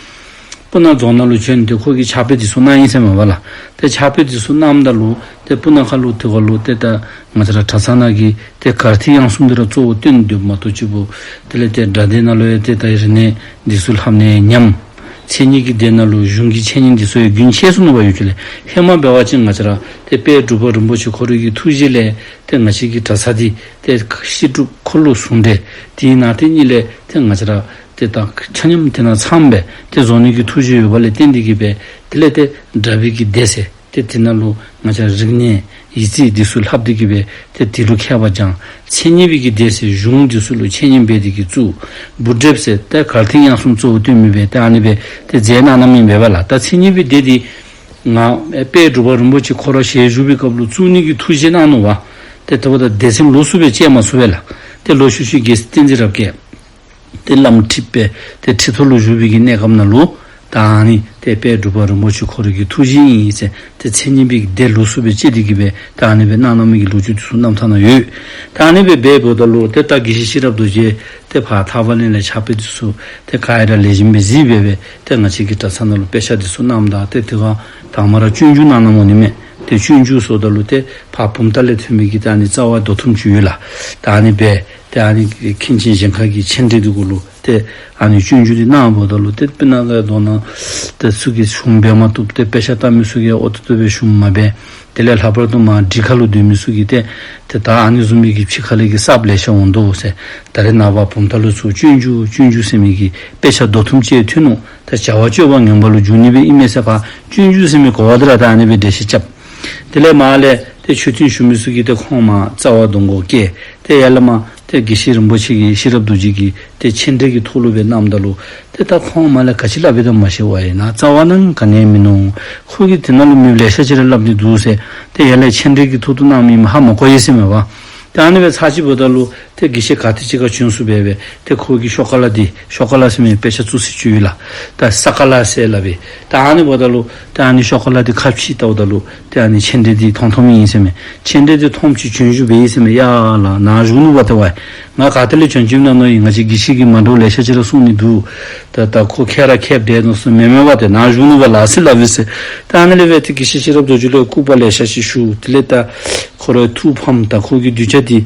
སྤུ་ན་རྫོང་ནང་ལུ་བྱོན་ཏེ་ཁོ་གིས་ཕྱག་དཔེ་འདི་ཚུ་གནང་ཡི་ཟེར་མས་པ་ལགས། ཏེ་ཕྱག་དཔེ་འདི་ཚུ་གནངམ་ད་ལུ་ཏེ་སྤུ་ན་ཁ་ལུ་ཏེ་ག་ལུ་ཏེ་ད་ང་བཅས་ར་གྲྭ་ཚང་ནང་གི་ཏེ་གར་ཐིག་དབྱངས་གསུམ་འདི་ར་གཙོ་བོ་བཏོན་དོ་མ་གཏོགས་ཅིག་པོ་དེ་ལས་ཏེ་སྒྲ་སྡེ་ནང་ལུ་ཡང་ཏེ་ད་རིག་གནས་འདི་ཚུ་ལྷབ་ནི་ཉམས། མཚན་ཉིད་ཀྱི་སྡེ་ནང་ལུ་གཞུང་གི་འཆད་ཉན་འདི་ཚུ་ཡང་རྒྱུན་ཆད་སོང་ནུག་པ། ཡོད་ཅི་ལས་ཧེ་མ་འབད་བ་ཅིན་ང་བཅས་ར་ཏེ་དཔལ་འབྲུག་པ་རིན་པོ་ཆེ་ཁོ་རའི་གི་ཐུགས་བཞེད་ལས་ཏེ་ང་བཅས་ཀྱི་གྲྭ་ཚང་འདི་ཏེ་བཤད་སྒྲུབ་འཁོར་ལོ་ཟུང་འབྲེལ་དེའི་ནང་དེ་གཉིས་ལས་ཏེ་ང་བཅས་ར་ཏེ་ད་ཆ་མཉམ་དེ་ནང་ཚངམ་སྦེ་ཏེ་བཟོ་ནི་གི་ཐུགས་བཞེད་ཡོད་པ་ལས་བརྟེན་ཏེ་གི་སྦེ་དེ་ལས་ཏེ་སྒྲ་པའི་གི་སྡེ་ཟེར་ཏེ་དེ་ནང་ལུ་ང་བཅས་རིག་གནས་ཡིག་རྩིས་འདི་ཚུ་ལྷབ་སྟེ་གི་སྦེ་ཏེ་དེ་ལུ་མཁས་པ་སྦྱངས། མཚན་ཉིད་པའི་གི་སྡེ་ཟེར་གཞུང་འདི་ཚུ་ལུ་འཆད་ཉན་འབད་དེ་གི་བཙུགས། འབུལ་འགྲེབ་ཟེར་ཏེ་གར་ཐིག་དབྱངས་གསུམ་གཙོ་བོ་བཏོན་མི་སྦེ་ཏེ་ཨ་ནི་སྦེ་ཏེ་མཛད་གནང་གནངམ་ཨིན་པས་པ་ལགས། ད་མཚན་ཉིད་པའི་སྡེ་འདི་ང་དཔལ་འབྲུག་པ་རིན་པོ་ཆེ་ཁོ་ར་ཞལ་བཞུགས་པའི་སྐབས་ལུ་བཙུགས་ནི་གི་ཐུགས་བཞེད་གནང་ནུག་པ། ཏེ་ད་ལྟོ་ད་སྡེ་ཚན་ལོགས་སུ་སྦེ་བཅད་མ་ཚུགས་པས་ལགས། ཏེ་ལོག་ཤུལ་ཤུལ་རྒྱལ་སྲས་བསྟན་འཛིན་རབ་རྒྱས་ཏེ་བླམ་ཁྲི་པའི་ཏེ་ཁྲི་ཐོག་ལུ་བཞུགས་པའི་གི་གནས་སྐབས་ནང་ལུ་ད་ཨ་ནི་ཏེ་དཔལ་འབྲུག་པ་རིན་པོ་ཆེ་ཁོ་རའི་གི་ཐུགས་བཞེད་ཨིན་ཟེར་ཏེ་མཚན་ཉིད་པའི་སྡེ་ལོགས་སུ་སྦེ་བཅད་དེ་གི་སྦེ་ད་ཨ་ནི་སྦེ་གནང་གནང་མི་གི་ལོ་རྒྱུས་འདི་ཚུ་རྣམ་ཐར་ནང་ཡོད། ད་ཨ་ནི་སྦེ་འབདཝ་ད་ལུ་ཏེ་ད་དགེ་བཤེས་ཤེས་རབ་རྡོ་རྗེ་ཏེ་ཕར་ཐར་པ་གླིང་ལས་ཕྱག་དཔེ་འདི་ཚུ་ཏེ་ག་ར་ལེགས་ཤོམ་སྦེ་གཟིགས་སྦེ་སྦེ་ཏེ་ང་བཅས་ཀྱི་གྲྭ་ཚང་ནང་ལུ་དཔེ་ཆ་འདི་ཚུ་གནངམ་ད་ཏེ་དེ་སྒང་དང་མ་ར་སྤྱོད་འཇུག་གནང་གནངམ་འོང་ནི་མས། ཏེ་སྤྱོད་འཇུག་ཟེརཝ་ད་ལུ་ཏེ་ཕར་བུམ་ཐང་ལས་ཐོན་མི་གི་ད་ཨ་ནི་རྩ་བ་མདོ་ཐུམ་ཅིག་ཡོད་ལགས། ད་ཨ་ནི་སྦེ་ཏེ་ཨ་ནི་མཁན་ཆེན་གཞན་ཁ་གི་མཆན་འགྲེལ་འདི་གུ་ལུ་ཏེ་ཨ་ནི་སྤྱོད་འཇུག་འདི་གནངམ་ད་ལུ་ཏེ་སྤུ་ན་ཁ་གི་དོ་ནང་ཏེ་ཚུ་གིས་ཞུཝ་འབད་མ་བཏུབ། ཏེ་དཔེ་ཆ་ལྟ་མི་ཚུ་གིས་ཨོ་ཏོ་ཏོ་སྦེ་ཞུཝ་མ་འབད། དེ་ལས་ལྷག་པར་དུ་མར་འགྲིག་ཁ་ལུ་སྡོད་མི་ཚུ་གིས་ཏེ་ཏེ་ད་ཨ་ནི་བཟུམ་མའི་གི་ཕྱི་ཁ་ལས་ཀྱི་གསརཔ་ལེ་ཤ་འོང་དོ་ཟེར། ད་རེས་ནངས་པ་བུམ་ཐང་ལུ་ཚུར་སྤྱོད་འཇུག་སྤྱོད་འཇུག་ཟེར་མི་གི་དཔེ་ཆ་མདོ་ཐུམ་ཅིག་ཐོན་ནུག། ད་བྱ་བ་སྤྱོད་པ་ངན་པ་ལུ་འཇུག་ནི་སྦེ་ཨིན་མས་ཟེར་ཕར་སྤྱོད་འཇུག་ཟེར་མི་གོ་བ་འདི་ར་ད་ཨ་ནི་སྦེ་འགྲེལ་བཤད་རྐྱབ། དེ་ལས་མར་ལས་ཏེ་ཆོས་ཐུན་ཞུ་མི་ཚུ་གིས་ཏེ་ཁོང་མར་རྩ་བ་གདོང་གོག་བཀལ། ཏེ་ཡར་ལས་མར་ཏེ་དགེ་བཤེས་རིན་པོ་ཆེ་གི་ཤེས་རབ་རྡོ་རྗེ་གི་ཏེ་མཆན་འགྲེལ་གྱི་ཐོག་ལུ་སྦེ་གནངམ་ད་ལུ་ཏེ་ད་ཁོང་མར་ལས་ག་ཅི་སླབ་ཨིན་ན་མ་ཤེས་པར་ཨིན་ན་རྩ་བ་ནང་ག་ནི་ཡང་མིན་ནུག། ཁོ་གིས་དེ་ནང་ལུ་མི་ལེ་ཤ་ཅིག་ར་སླབ་ནི་འདུག་ཟེར། ཏེ་ཡར་ལས་མཆན་འགྲེལ་གྱི་ཐོག་ཏུ་གནང་མི་ཨིནམ་ཧ་མ་གོ་ཡི་ཟེར་མས་པ། ཏེ་ཨ་ནི་སྦེ་ཚར་གཅིག་འབདཝ་ད་ལུ་ཏེ་དགེ་བཤེས་ག་ཏེ་ཅིག་ཁར་བྱོན་སོང་སྦེ་སྦེ་ཏེ་ཁོ་གིས་ཤོ་ཀ་ལ་འདི་ཤོ་ཀ་ལ་ཟེར་མི་དཔེ་ཆ་བཙུགས་ས་ཅིག་ཡོད་ལགས། ད་ས་ཀ་ལ་ཟེར་སླབ་ཨིན། ད་ཨ་ནི་འབདཝ་ད་ལུ་ཏེ་ཨ་ནི་ཤོ་ཀ་ལ་འདི་ཁ་ཕྱེ་བལྟཝ་ད་ལུ་ཏེ་ཨ་ནི་མཆན་འགྲེལ་འདི་མཐོང་མཐོངམ་ཨིན་ཟེར་མས། མཆན་འགྲེལ་འདི་མཐོངམ་ཅིག་བྱོན་བཞུགས་འབད་ཡི་ཟེར་མས། ཡ་ལགས་ནཱ་བཞུགས་ནུག་པ་ཏེ་ཝའི། ང་ག་ཏེ་ལས་བྱོན་བྱོནམ་ཨིན་ན་མནོ་ཡི། ང་བཅས་དགེ་བཤེས་ཀྱིས་མ་འདྲཝ་ལེ་ཤ་ཅིག་ར་གསུང་ནི་འདུག། ད་ད་ཁོ་མཁས་ར་མཁསཔ་འདྲས་མནོ་སོང་། མེན་མེན་པ་ཏེ་ནཱ་བཞུགས་ནུག་པ་ལགས་ཟེར་སླབ་ཨིན་ཟེར། ད་ཨ་ནི་ལས་སྦེ་ཏེ་དགེ་བཤེས་ཤེས་རབ་རྡོ་རྗེ་ལུ་སྐུར་པ་ལེ་ཤ་ཅིག་ཞུ། དེ་ལས་ད་ཁོ་རའི་ཐུགས་ཕམ་ད་ཁོ་གི་གདུལ་བྱ་འདི་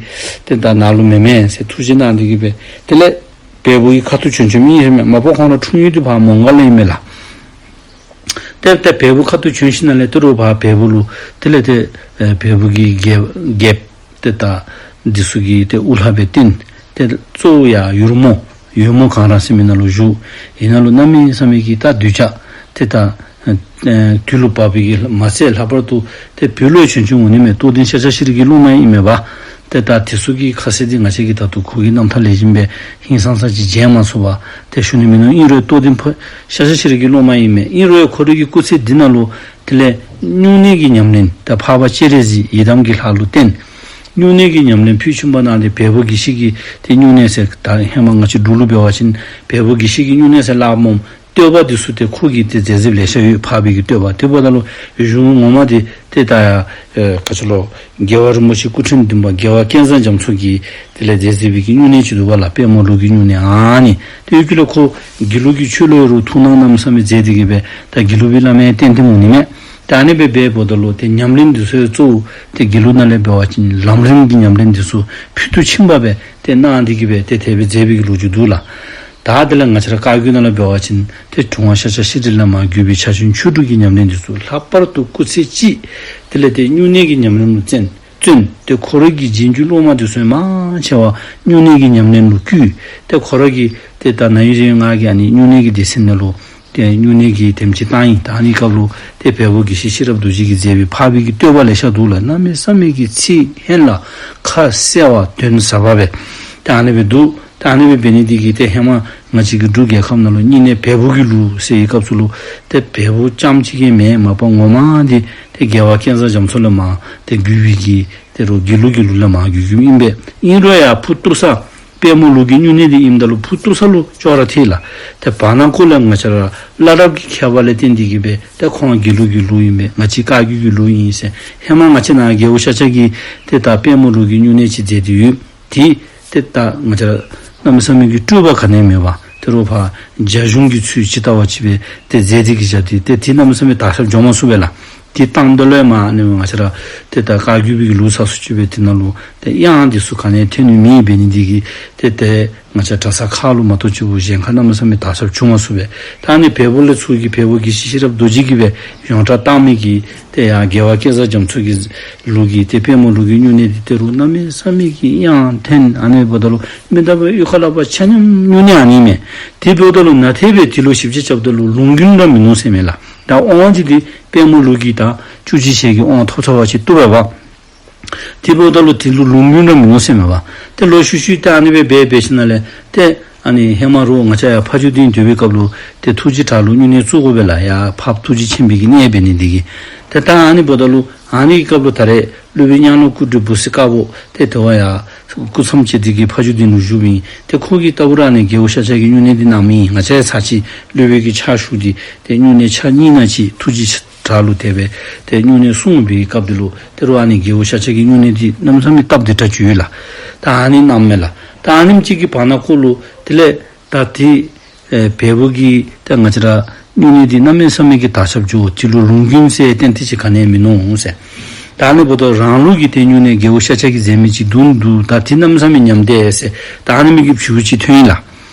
ཏེ་ད་ནཱ་ལུ་མེན་མས་ཟེར་ཐུགས་རྗེ་གནང་སྟེ་གི་སྦེ་དེ་ལས་བལ་པོ་གི་ཁ་ཐུག་བྱོན་བྱོནམ་ཨིན་ཟེར་མས། མ་པ་ཁོང་ར་འཁྲུངས་ཡུལ་འདི་ཕར་མོང་སྒར་ལས་ཨིན་མས་ལགས། ཏེ་ཏེ་བལ་པོ་ཁ་ཐུག་བྱོན་ཞིནམ་ལས་ཏེ་རོགས་ཕར་བལ་པོ་ལུ་དེ་ལས་ཏེ་ཨེ་བལ་པོ་གི་རྒྱལ་རྒྱལཔོ་ཏེ་ད་འདི་ཚུ་གིས་ཏེ་དབུ་བླ་སྦེ་བསྟེན། ཏེ་གཙོ་བོ་ཡར་ཡུར་མོ་ཡུར་མོ་གངས་ར་ཟེར་མི་ནང་ལུ་བཞུགས། ཨ་ནཱ་ལུ་གནམ་མེད་ས་མེད་ཀྱི་ད་གདུལ་བྱ་ཏེ་ད་ཨེ་དུས་ལུ་བབ་པའི་གི་མ་ཚད་ལྷག་པར་དུ་ཏེ་བོད་ལུ་བྱོན་བྱོནམ་འོང་ནི་མས། རྟོགས་ལྡན་ཤཱཀྱ་ཤྲཱི་གི་སློབ་མ་ཨིན་མས་པ། ཏེ་ད་དེ་ཚུ་གི་ཁ་གསལ་འདི་ང་བཅས་ཀྱིས་ད་ལྟོ་ཁོ་གི་རྣམ་ཐར་ལེགས་ཤོམ་སྦེ་ཧིང་སངས་ས་ཅིག་མཇལ་མ་ཚུགས་པར་ཏེ་ཞུ་ནི་མིན་ནུག། ཨིན་རུང་རྟོགས་ལྡན་ཕོ་ཤཱཀྱ་ཤྲཱི་གི་སློབ་མ་ཨིན་མས། ཨིན་རུང་ཁོ་རའི་གི་སྐུ་ཚེ་འདི་ནང་ལུ་དེ་ལས་སྨྱུང་གནས་ཀྱི་ཉམས་ལེན་ད་འཕགས་པ་སྤྱན་རས་གཟིགས་ཡི་དམ་གྱི་ལྷ་ལུ་བརྟེན། སྨྱུང་གནས་ཀྱི་ཉམས་ལེན་ཕུལ་ཕྱིན་པ་ནང་ཏེ་བལ་པོ་དགེ་བཤེས་ཀྱི་ཏེ་སྨྱུང་གནས་ཟེར་ད་ཧེ་མ་ང་བཅས་འབྲུག་ལུ་འབད་བ་ཅིན་བལ་པོ་དགེ་བཤེས་ཀྱི་སྨྱུང་གནས་ཟེར་སླབ་སྨོ། བསྟོད་པ་འདི་ཚུ་ཏེ་ཁོ་གི་ཏེ་མཛད་རྗེས་ལེ་ཤ་ཡོད། འཕགས་པའི་གི་བསྟོད་པ། དེ་འབདཝ་ད་ལུ་གཞུང་ངོ་མ་འདི་ཏེ་ད་ཡ་ཨེ་ག་ཅི་ལོ་རྒྱལ་བ་རིན་པོ་ཆེ་སྐུ་ཕྲེང་བདུན་པ་རྒྱལ་བ་སྐལ་བཟང་རྒྱ་མཚོ་གིས་དེ་ལས་མཛད་མཛད་པའི་གི་སྨྱུང་གནས་ཅིག་འདུག་པ་ལགས། དཔལ་མོ་ལུགས་ཀྱི་སྨྱུང་གནས་ཨ་ནི། དེ་ཡོད་ཀྱི་ལས་ཁོ་དགེ་ལུགས་ཀྱི་ཆོས་ལུ་ཡང་རུང་ཐུགས་སྣང་གནམ་མེད་ས་མེད་མཛད་དེ་གི་སྦེ་ད་དགེ་ལུགས་པའི་བླ་མའི་རྟེན་རྟེན་མོ་ནི་མས། ད་ཨ་ནི་སྦེ་འབདཝ་ད་ལུ་ཏེ་ཉམས་ལེན་འདི་ཚུ་གཙོ་བོ་ཏེ་དགེ་ལུགས་ནང་ལས་འབད་བ་ཅིན་ལམ་རིམ་གྱི་ཉམས་ལེན་འདི་ཚུ་ཕུལ་དུ་ཕྱིན་པ་སྦེ་ཏེ་གནང་སྟེ་གི་སྦེ་ཏེ་དེ་སྦེ་མཛད་པའི་གི་ལོ་རྒྱུས་འདུག་ལགས། ད་དེ་ལས་ང་བཅས་ར་བཀའ་བརྒྱུད་ནང་ལུ་འབད་བ་ཅིན་ཏེ་དྲུང་པ་ཤཱཀྱ་ཤྲཱི་ལས་མར་བརྒྱུད་པའི་ཕྱག་ཆེན་ཆོས་དྲུག་གི་ཉམས་ལེན་འདི་ཚུ་ལྷག་པར་དུ་སྐུ་ཚེ་གཅིག་དེ་ལས་ཏེ་སྨྱུང་གནས་ཀྱི་ཉམས་ལེན་ལུ་བརྩོན་བརྩོན། ཏེ་ཁོ་རའི་གི་རྗེས་འཇུག་སློབ་མ་འདི་ཚུ་མང་ཆེ་བ་སྨྱུང་གནས་ཀྱི་ཉམས་ལེན་ལུ་བསྐུལ། ཏེ་ཁོ་ར་གིས་ཏེ་ད་ན་ཡི་རེ་ང་གིས་ཨ་ནི་སྨྱུང་གནས་ཀྱི་སྡེ་ཚན་ནང་ལུ་ཏེ་སྨྱུང་གནས་ཀྱི་དེམ་ཅིག་བཏང་ཡི། ད་ཨ་ནི་སྐབས་ལུ་ཏེ་བལ་པོ་དགེ་བཤེས་ཤེས་རབ་རྡོ་རྗེ་གིས་མཛད་པའི་འཕགས་པའི་གི་བསྟོད་པ་ལེ་ཤ་འདུག་ལགས། གནམ་མེད་ས་མེད་ཀྱི་ཚིག་སྙན་ལ་ཁ་གསལ་བ་དོན་ཟབ་པ་སྦེ་ད་ཨ་ནི་སྦེ་འདུག། ད་ཨ་ནི་སྦེ་འབད་ནི་འདི་གིས་ཏེ་ཧེ་མ་ང་བཅས་ཀྱི་འབྲུག་རྒྱལ་ཁབ་ནང་ལུ་སྨྱུང་གནས་བལ་པོ་གི་ལུགས་ཟེར་བའི་སྐབས་སུ་ལུ་ཏེ་བལ་པོ་རྐྱངམ་གཅིག་གིས་མེན། མ་པ་ངོ་མ་འདི་ཏེ་རྒྱལ་བ་སྐལ་བཟང་རྒྱ་མཚོ་ལས་མར་ཏེ་བརྒྱུད་པའི་གི་ཏེ་རུང་དགེ་ལུགས་ཀྱི་ལུགས་ལས་མར་བརྒྱུད་བརྒྱུདཔ་ཨིན་པས། ཨིན་རུང་ཡང་ཕུ་ཏོག་ས་དཔལ་མོ་ལུགས་ཀྱི་སྨྱུང་གནས་འདི་ཨིནམ་ད་ལུ་ཕུ་ཏོག་ས་ལུ་ཅོག་ར་འཐད་ལགས། ཏེ་བར་ན་ཁོ་ལས་ང་བཅས་ར་བླ་རབས་ཀྱི་ཁྱད་པར་ལས་བརྟེན་ཏེ་གི་སྦེ་ཏེ་ཁོང་དགེ་ལུགས་ཀྱི་ལུགས་ཨིན་པས། ང་བཅས་བཀའ་བརྒྱུད་ཀྱི་ལུགས་ཨིན་ཟེར། ཧེ་མ་ང་བཅས་ནཱ་རྒྱལ་པོ་ཤཱཀྱ་གིས་ཏེ་ད་དཔལ་མོ་ལུགས་ཀྱི་སྨྱུང་གནས་ཅིག་མཛད་དེ་ཡོད། ཏེ་ཏེ་ད་ང་བཅས་ར་གནམ་མེད་ས་མེད་ཀྱི་སྤྲོས་པ་ག་ནི་ཡང་མེད་པར་ཏེ་རུང་ཕར་རྒྱ་གཞུང་གི་ཚུལ་ཇི་ལྟ་བ་ཅིག་སྦེ་ཏེ་མཛད་དེ་གི་བཞག་སྟེ་ཏེ་དེ་གནམ་མེད་ས་མེད་དར་ཁྱབ་འགྱོ་མ་ཚུགས་པས་ལགས། དེ་བཏངམ་ད་ལུ་ཡང་མར་ཨ་ནི་ང་བཅས་ར་ཏེ་ད་བཀའ་བརྒྱུད་པའི་གི་ལུགས་ས་སུ་ཅིག་སྦེ་དེ་ནང་ལུ་ཏེ་དབྱངས་འདི་ཚུ་ག་ནི་ཡང་ཐོན་ནི་མེདཔ་འབད་ནི་འདི་གིས་ཏེ་ཏེ་ང་བཅས་གྲྭ་ས་ཁག་ལུ་མ་གཏོགས་ཅིག་གཞན་ཁར་གནམ་མེད་ས་མེད་དར་ཁྱབ་འགྱོ་མ་ཚུགས་པས། ད་ཨ་ནི་བལ་པོ་ལས་ཚུར་གྱི་བལ་པོ་དགེ་བཤེས་ཤེས་རབ་རྡོ་རྗེ་གིས་སྦེ་ཡོངས་གྲགས་བཏང་མི་གི་ཏེ་ཡར་རྒྱལ་བ་སྐལ་བཟང་རྒྱ་མཚོ་གི་ལུགས་ཀྱི་ཏེ་དཔལ་མོ་ལུགས་ཀྱི་སྨྱུང་གནས་འདི་ཏེ་རུང་གནམ་མེད་ས་མེད་ཀྱི་དབྱངས་ཐོན། ཨ་ནི་འབདཝ་ད་ལུ་མི་ད་པའི་གཡུས་ཁ་ལས་ཕར་ཆ་མཉམ་སྨྱུང་གནས་ཨ་ནི་མས། དེ་འབདཝ་ད་ལུ་ནཱ་ཏེ་སྦེ་དེ་ལུ་ཞིབ་དཔྱད་རྐྱབ་ད་ལུ་ལུང་རྒྱུན་ར་མིན་ནུག་ཟེར་མས་ལགས། ད་དབང་ཅིག་འདི་དཔལ་མོ་ལུགས་ཀྱི་ད་བཅུ་གཅིག་ཞལ་གྱི་དབང་ཐོབ་ཚར་བ་ཅིག་བཏུབ་པས་པ། དེ་འབདཝ་ད་ལུ་དེ་ལུ་ལུང་རྒྱུན་ར་མིན་ནུག་ཟེར་མས་པ། ཏེ་ལོག་ཤུལ་ཤུལ་ཏེ་ཨ་ནི་སྦེ་འབད་འབད་ཞིནམ་ལས་ཏེ་ཨ་ནི་ཧེ་མ་རོགས་ང་བཅས་ཡར་ཕ་ཇོ་སྡིངས་སྡོད་པའི་སྐབས་ལུ་ཏེ་ཐུགས་རྗེ་བྲག་ལུ་སྨྱུང་གནས་བཙུགས་དགོ་པས་ལགས། ཡར་འཕགས་པ་ཐུགས་རྗེ་ཆེན་པོའི་གི་གནས་འབད་ནི་འདི་གིས། ཏེ་ད་ཨ་ནི་འབདཝ་ད་ལུ་ཨ་ནི་གི་སྐབས་ལུ་ད་རེས་སློབ་དཔོན་གཉགས་ལོ་སྐུ་དྲིན་འབུམ་སྲིད་དཀར་པོ་ཏེ་དེ་བ་ཡར་སྐུ་མཚམས་བཅད་དེ་གི་ཕ་ཇོ་སྡིངས་ལུ་བཞུགསཔ་ཨིན། ཏེ་ཁོ་གིས་ལྟ་བུ་ར་ཨ་ནི་རྒྱལ་པོ་ཤཱཀྱ་གི་སྨྱུང་གནས་འདི་གནངམ་ཨིན། ང་བཅས་ཡང་ཚར་གཅིག་སློབ་དཔོན་གྱི་ཕྱག་ཞུ་སྟེ་ཏེ་སྨྱུང་གནས་ཕྱག་བསྙེན་ན་ཅིག་ཐུགས་རྗེ་བྲག་ལུ་དེ་སྦེ་ཏེ་སྨྱུང་གནས་གསུངས་པའི་སྐབས་དེ་ལུ་ཏེ་རུང་ཨ་ནི་རྒྱལ་པོ་ཤཱཀྱ་གི་སྨྱུང་གནས་འདི་གནམ་མེད་ས་མེད་སྟབས་བདེ་དྲགས་ཅིག་ཡོད་ལགས། ད་ཨ་ནི་གནངམ་མས་ལགས། ད་ཨ་ནེམ་ཅིག་གི་བར་ན་ཁོ་ལུ་དེ་ལས་ད་དེ་ཨེ་བལ་པོ་གི་ད་ང་བཅས་ར་སྨྱུང་གནས་འདི་གནམ་མེད་ས་མེད་ཀྱི་དར་ཁྱབ་འགྱོ། དེ་ལུ་ལུང་རྒྱུན་ཟེར་ཏན་ཏན་ཅིག་ག་ནི་ཡང་མིན་ནུག་ཟེར། ད་ཨ་ནི་འབདཝ་ད་རང་ལུགས་ཀྱི་ཏེ་སྨྱུང་གནས་རྒྱལ་པོ་ཤཱཀྱ་གིས་མཛད་མི་ཅིག་འདུག་འདུག། ད་དེ་གནམ་མེད་ས་མེད་ཉམས་དེས་ཟེར། ད་ཨ་ནི་མི་གི་བྱུས་ཅིག་ཐོན་ཡི་ལགས།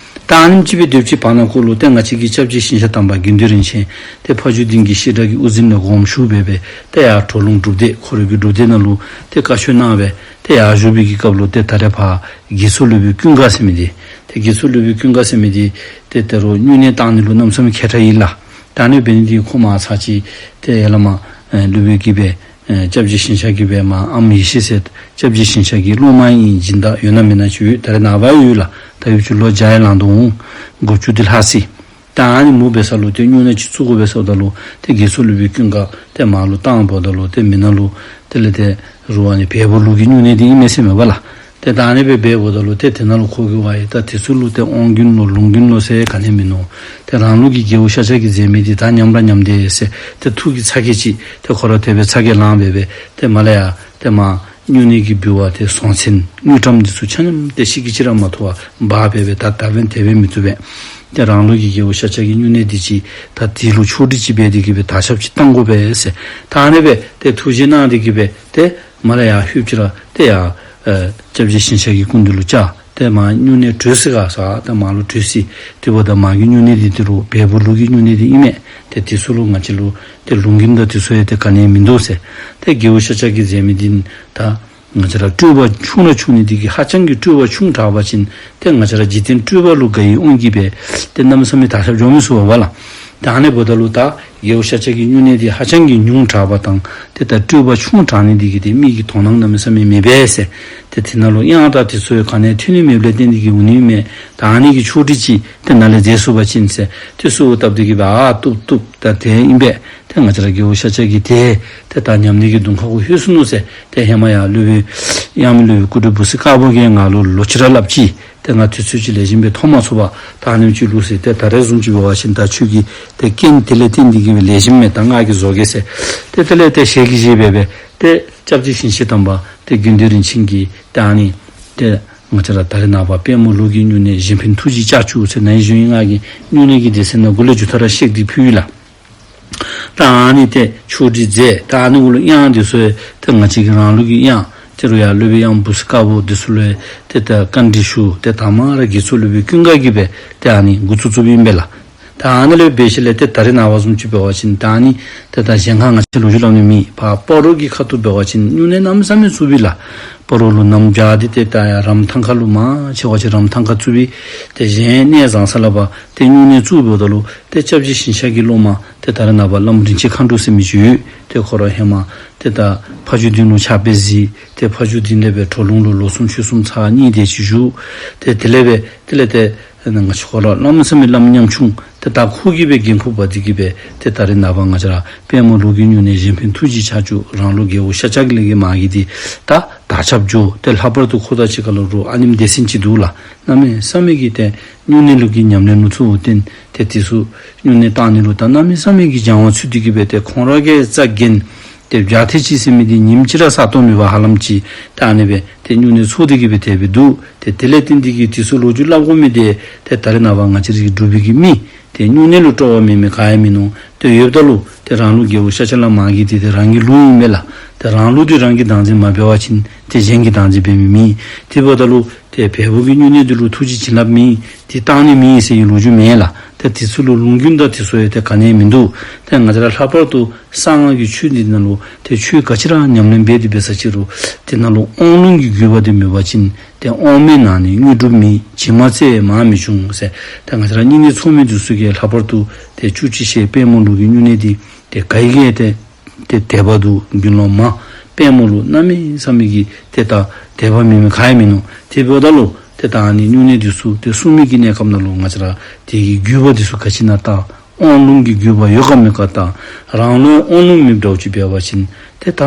ད་ཨ་ནེམ་ཅིག་སྦེ་སྡོདཔ་ཅིག་བར་ན་ཁོ་ལུ་ཏེ་ང་བཅས་ཀྱི་སྐྱབས་རྗེ་ཞིང་གཤེགས་དམ་པ་དགེ་འདུན་རིན་ཆེན་ཏེ་ཕ་ཇོ་སྡིངས་ཀྱི་བཤད་གྲྭ་གི་དབུ་འཛིན་ལས་དགོངསམ་ཞུ་སྦེ་སྦེ་ཏེ་ཡར་གྲོ་ལུང་སྒྲུབ་སྡེ་ཁོ་རའི་གི་སྒྲུབ་སྡེ་ནང་ལུ་ཏེ་བཀའ་ཆོས་གནང་སྦེ་ཏེ་ཡར་བཞུགས་པའི་གི་སྐབས་ལུ་ཏེ་ད་རེས་ཕར་དགེ་ཚུལ་སློབ་དཔོན་ཀུན་དགའ་ཟེར་མི་འདི་ཏེ་དགེ་ཚུལ་སློབ་དཔོན་ཀུན་དགའ་ཟེར་མི་འདི་ཏེ་ད་རུང་སྨྱུང་གནས་བཏང་ནི་ལུ་གནམ་མེད་ས་མེད་མཁས་དྲགས་ཨིན་ལགས། ད་ཨ་ནི་འབད་ནི་འདི་གིས་ཁོ་མར་ཚར་གཅིག་ཏེ་ཡར་ལས་མར་ཨེ་སློབ་དཔོན་གྱིས་སྦེ་ཨེ་སྐྱབས་རྗེ་ཞིང་གཤེགས་ཀྱིས་སྦེ་མར་ཨམ་ཡེ་ཤེས་ཟེར་སྐྱབས་རྗེ་ཞིང་གཤེགས་ཀྱི་སློབ་མ་ཨིན་སྦྱིན་བདག་ཡོད་ན་མེད་ན་ཅིག་ཡོད། ད་རེས་ནངས་པ་ཡོད་ལགས། ད་ཡུན་ཅིག་ལོ་བརྒྱ་ཡང་ལང་དོ་འོང་། དགུ་བཅུ་དེ་ལྷག་སྲིད། ད་ཨ་ནི་མོ་འབད་ས་ལུ་ཏེ་སྨྱུང་གནས་ཅིག་བཙུགས་དགོ་པས་ཟེརཝ་ད་ལུ་ཏེ་དགེ་ཚུལ་སློབ་དཔོན་ཀུན་དགའ་ཏེ་མར་ལུ་བཏང་འབདཝ་ད་ལུ་ཏེ་མེ་ནང་ལུ་དེ་ལས་ཏེ་རུང་ཨ་ནི་བལ་པོ་ལུགས་ཀྱི་སྨྱུང་གནས་འདི་ཨིན་མས་ཟེར་མས་པ་ལགས། ཏེ་ད་ཨ་ནི་སྦེ་འབདཝ་ད་ལུ་ཏེ་དེ་ནང་ལུ་ཁོ་གིས་ཝའི་ད་དེ་ཚུ་ལུ་ཏེ་དབང་རྒྱུན་ལོ་ལུང་རྒྱུན་ལོ་ཟེར་ག་ནི་ཡང་མིན་ནུག། ཏེ་རང་ལུགས་ཀྱི་རྒྱལ་པོ་ཤཱཀྱ་གིས་མཛད་མི་འདི་ད་ཉམས་ར་ཉམས་དེས་ཟེར་ཏེ་ཐུགས་ཀྱི་ཚ་གྱང་ཅིག་ཏེ་ཁོ་ར་དེ་སྦེ་ཚ་གྱང་ལངས་སྦེ་སྦེ་ཏེ་མར་ལས་ཡར་ཏེ་མར་སྨྱུང་གནས་ཀྱི་འབུལ་བ་ཏེ་སྲོང་བཙན་དངུལ་ཀྲམ་འདི་ཚུ་ཆ་མཉམ་ཏེ་ཤིག་གེ་ཅིག་ར་མ་ཐོབ་པར་འབག་སྦེ་སྦེ་ད་ད་འབདན་དེ་སྦེ་མི་བཏུབ་པས། ཏེ་རང་ལུགས་ཀྱི་རྒྱལ་པོ་ཤཱཀྱ་གི་སྨྱུང་གནས་འདི་ཅིག་ད་དེ་ལུ་ཕྱོགས་སྒྲིག་ཅིག་འབད་དེ་གི་སྦེ་དར་ཁྱབ་ཅིག་བཏང་དགོ་པས་ཟེར། ད་ཨ་ནི་སྦེ་ཏེ་ཐུགས་བཞེད་གནང་སྟེ་གི་སྦེ་ཏེ་མར་ལས་ཡར་ལྷོདཔ་ཅིག་ར་ཏེ་ཡར་ཨེ་སྐྱབས་རྗེ་ཞིང་གཤེགས་ཀྱི་སྐུ་མདུན་ལུ་བཅར། ཏེ་མར་སྨྱུང་གནས་གྲོལ་སོ་ག་ཟེར་ཏེ་མར་ལུ་གྲོལ་སོ་ཡི། དེ་འབདཝ་ད་མ་གི་སྨྱུང་གནས་འདི་ཏེ་རུང་བལ་པོ་ལུགས་ཀྱི་སྨྱུང་གནས་འདི་ཨིན་མས། ཏེ་དེ་ཚུ་ལུ་ང་བཅས་ལུ་ཏེ་ལུང་རྒྱུན་དང་དེ་ཚུ་ཡང་ཏེ་ག་ནི་ཡང་མིན་འདུག་ཟེར། ཏེ་རྒྱལ་པོ་ཤཱཀྱ་གིས་མཛད་མི་འདི་ད་ང་བཅས་ར་སྤྲོས་པ་ཆུང་ར་ཆུང་ནི་འདི་གིས་ཧ་ཅང་གི་སྤྲོས་པ་ཆུང་དྲགས་པ་ཅིན་ཏེ་ང་བཅས་ར་འཇིག་རྟེན་སྤྲོས་པ་ལུ་དགའ་བའི་དབང་གིས་སྦེ་ཏེ་གནམ་མེད་ས་མེད་དར་ཁྱབ་འགྱོ་མི་ཚུགས་པས་པ་ལགས། ད་ཨ་ནི་འབདཝ་ད་ལུ་ད་རྒྱལ་པོ་ཤཱཀྱ་གི་སྨྱུང་གནས་འདི་ཧ་ཅང་གི་ཉུང་དྲགས་པ་དང་ཏེ་ད་སྤྲོས་པ་ཆུང་དྲགས་ནི་འདི་གིས་ཏེ་མི་གིས་དོ་སྣང་གནམ་མེད་ས་མེད་མི་འབད་ཟེར། ཏེ་དེ་ནང་ལུ་གཡང་དང་དེ་ཚུ་ག་ནི་ཡང་ཐོན་ནི་མེདཔ་ལས་བརྟེན་ཏེ་གིས་འོང་ནི་མས། ད་ཨ་ནི་གི་ཆོག་སྒྲིག་ཅིག་ཏེ་ནཱ་ལས་མཛད་ཚུགས་པ་ཅིན་ཟེར། ཏེ་གསོལཝ་བཏབ་སྟེ་གིས་སྦེ་ཨ་བཏུབ་བཏུབ། ད་དེ་ཨིན་པས། ཏེ་ང་བཅས་ར་རྒྱལ་པོ་ཤཱཀྱ་གིས་ཏེ་ཏེ་ད་ཉམས་ལེན་གྱི་གདོང་ཁ་གུ་ལྷོད་སོ་ནུག་ཟེར། ཏེ་ཧེ་མ་ཡང་སློབ་དཔོན་གཡང་མི་སློབ་དཔོན་སྐུ་བགྲེས་བུ་སྲིང་དཀར་པོ་གིས་ང་ལུ་ལོག་ཅི་ར་སླབ་ཅི། ཏེ་ང་དུས་ཚོད་ཅིག་ལེགས་ཤོམ་སྦེ་ཐོབ་མ་ཚུགས་པར་ད་ཨ་ནེམ་ཅིག་ལུས་ཟེར། ཏེ་ད་རེས་བཟུམ་ཅིག་འབད་བ་ཅིན་ད་ཁྱོད་ཀྱི་ཏེ་རྐྱེན་དེ་ལས་བརྟེན་ཏེ་གིས་སྦེ་ལེགས་ཤོམ་མས། ད་ང་གིས་བཟོ་གེ་ཟེར། ཏེ་དེ་ལས་ཏེ་ཞལ་གྱིས་བཞེས་སྦེ་སྦེ་ཏེ་སྐྱབས་རྗེ་ཞིང་གཤེགས་དམ་པ་ཏེ་དགེ་འདུན་རིན་ཆེན་གྱིས་ད་ཨ་ནི་ཏེ་ང་བཅས་ར་ད་རེས་ནངས་པ་པདྨ་ལུགས་ཀྱི་སྨྱུང་གནས་གཞན་ཕན་ཐུགས་རྗེའི་ལྕགས་ཀྱུ་ཟེར་ནཱ་ཡི་གཞུང་ཡི་ང་གིས་སྨྱུང་གནས་ཀྱི་སྡེ་ཚན་ནང་འགོ་ལས་མཇུག་མཐའ་ར་བཤད་དེ་ཕུལ་ཡི་ལགས། ད་ཨ་ནི་ཏེ་ཆོག་སྒྲིག་མཛད། ད་ཨ་ནི་གུ་ལུ་གཡང་འདི་ཚུ་ཏེ་ང་བཅས་ཀྱི་རང་ལུགས་ཀྱི་གཡང་ཏེ་རུང་ཡང་སློབ་དཔོན་གཡང་བུ་སྲིང་དཀར་པོ་འདི་ཚུ་ལུ་ཏེ་ད་བཀའ་འདྲི་ཞུ། ཏེ་ད་མ་ར་དགེ་ཚུལ་སློབ་དཔོན་ཀུན་དགའ་གིས་སྦེ་ཏེ་ཨ་ནི་འགོ་བཙུགས་བཙུགསཔ་ཨིན་པས་ལགས། ད་ཨ་ནི་ལས་འབད་ཞིནམ་ལས་ཏེ་ད་རེས་ནངས་པ་བཟུམ་ཅིག་འབད་བ་ཅིན་ད་ཨ་ནི་ཏེ་ད་གཞན་ཁར་ང་བཅས་ལོ་རྒྱུས་སླབ་ནི་མེད། ཕར་སྤ་རོ་གི་ཁ་ཐུག་འབད་བ་ཅིན་སྨྱུང་གནས་གནམ་མེད་ས་མེད་བཙུགས་པས་ལགས། སྤ་རོ་ལུ་གནམ་བྱཱར་འདི་ཏེ་ད་ཡར་རམ་ཐང་ཁ་ལུ་མང་ཆེ་བ་ཅིག་རམ་ཐང་ཁ་བཙུགས་པས། ཏེ་གཞན་གནས་བཟང་ས་ལུ་ཕར་ཏེ་སྨྱུང་གནས་བཙུགས་འབདཝ་ད་ལུ་ཏེ་སྐྱབས་རྗེ་ཞིང་གཤེགས་ཀྱི་སློབ་མ་ཏེ་ད་རེས་ནངས་པ་བླམ་རིན་ཆེན་མཁའ་འགྲོ་ཟེར་མི་ཅིག་ཡོད། ཏེ་ཁོ་ར་ཧེ་མ་ཏེ་ད་ཕ་ཇོ་སྡིངས་ལུ་ཕྱག་དཔེ་གཟིགས། ཏེ་ཕ་ཇོ་སྡིངས་ལས་སྦེ་གྲོ་ལུང་ལུ་ལོ་གསུམ་ཕྱོགས་གསུམ་ཚར་གཉིས་དེ་ཅིག་བཞུགས། ཏེ་དེ་ལས་སྦེ་དེ་ལས་ཏེ་ང་བཅས་ཁོ་ར་གནམ་མེད་ས་མེད་བླམ་ཉམ་ཆུང་ཏེ་ད་ཁོ་གིས་སྦེ་འགན་ཁུར་འབག་སྟེ་གིས་སྦེ་ཏེ་ད་རེས་ནངས་པ་ང་བཅས་ར་པདྨ་ལུགས་ཀྱི་སྨྱུང་གནས་གཞན་ཕན་ཐུགས་རྗེའི་ལྕགས་ཀྱུ་རང་ལུགས་རྒྱལ་པོ་ཤཱཀྱ་གི་ལས་ཀྱི་མ་གི་འདི་ད་དར་ཁྱབ་འགྱོ། ཏེ་ལྷག་པར་དུ་ཁོ་དང་གཅིག་ཁར་ལུ་རུང་ཨ་ནེམ་སྡེ་ཚན་ཅིག་འདུག་ལགས། གནམ་མེད་ས་མེད་ཀྱི་ཏེ་སྨྱུང་གནས་ལུགས་ཀྱི་ཉམས་ལེན་ལུ་ཚུ་བརྟེན་ཏེ་དེ་ཚུ་སྨྱུང་གནས་བཏང་ནི་ལུ་ད་གནམ་མེད་ས་མེད་ཀྱི་སྦྱང་བ་ཚུད་དེ་གིས་སྦེ་ཏེ་ཁོང་ར་གིས་རྩ་འགེངས་ཏེ་བྱཱར་ཐེངས་ཅིག་ཟེར་མི་འདི་ཉིནམ་གཅིག་ར་ས་སྟོང་མེད་པར་ཧ་ལམ་ཅིག་ད་ཨ་ནི་སྦེ་ཏེ་སྨྱུང་གནས་ཚོགས་ཏེ་གིས་སྦེ་དེ་སྦེ་འདུག། ཏེ་དེ་ལས་བརྟེན་ཏེ་གིས་དེ་ཚུ་ལོ་རྒྱུས་སླབ་དགོ་མི་འདི་ཏེ་ད་རེས་ནངས་པ་ང་བཅས་རའི་འབྲུག་པའི་གི་མི་ཏེ་སྨྱུང་གནས་ལུ་སྤྲོ་བ་མེད་མི་ག་ཡང་མིན་ནུག། ཏེ་ཡོདཔ་ད་ལུ་ཏེ་རང་ལུགས་རྒྱལ་པོ་ཤཱཀྱ་ལ་མ་གི་འདི་ཏེ་རང་གི་ལུགས་ཨིན་མས་ལགས། ཏེ་རང་ལུགས་འདི་རང་གིས་བདག་འཛིན་མ་འབད་བ་ཅིན་ཏེ་གཞན་གྱིས་བདག་འཛིན་འབད་མི་མེད། དེ་འབདཝ་ད་ལུ་ཏེ་བལ་པོ་གི་སྨྱུང་གནས་འདི་ལུ་ཐུགས་རྗེ་བྱིན་རླབས་མེད། འདི་བཏང་ནི་མེད་ཟེར་བའི་ལོ་རྒྱུས་མེད་ལགས། ཏེ་དེ་ཚུ་ལུ་ལུང་རྒྱུན་དང་དེ་ཚུ་ཡང་ཏེ་ག་ནི་ཡང་མིན་འདུག། ཏེ་ང་བཅས་ར་ལྷག་པར་དུ་གསང་སྔགས་ཀྱི་ཆོས་འདི་ནང་ལུ་ཏེ་ཆོས་ག་ཅི་ར་ཉམས་ལེན་འབད་དེ་འབད་ས་ཅིག་རུང་དེ་ནང་ལུ་དབང་ལུང་གི་བརྒྱུད་པ་འདི་མེད་པ་ཅིན་ཏེ་དབང་མེད་ནང་ནས་དངོས་གྲུབ་མེད། བྱིན་མ་བཙལ་མར་མི་འབྱུང་ཟེར། ཏེ་ང་བཅས་ར་སྨྱུང་གནས་ཚོགས་མི་འདི་ཚུ་གིས་ལྷག་པར་དུ་ཏེ་བཅུ་གཅིག་ཞལ་པདྨ་ལུགས་ཀྱི་སྨྱུང་གནས་འདི་ཏེ་ག་གིས་ཡང་ཏེ་ཏེ་དད་པ་འདུག། དགེ་སློང་མ་པདྨ་ལུ་གནམ་མེད་ས་མེད་ཀྱི་ཏེ་ད་དད་པ་མེད་མི་ག་ཡང་མིན་ནུག། དེ་འབདཝ་ད་ལུ་ཏེ་ད་ཨ་ནི་སྨྱུང་གནས་འདི་ཚུ་ཏེ་སྲུང་མི་གི་གནས་སྐབས་ནང་ལུ་ང་བཅས་ར་དེ་གི་བརྒྱུད་པ་འདི་ཚུ་ག་ཅི་ཨིན་ན་ལྟ། དབང་ལུང་གི་བརྒྱུད་པ་ཡོད་ག་མེད་ག་ལྟ། རང་ལུ་དབང་ལུང་མེདཔ་འདྲཝ་ཅིག་འབད་བ་ཅིན་ཏེ་ད་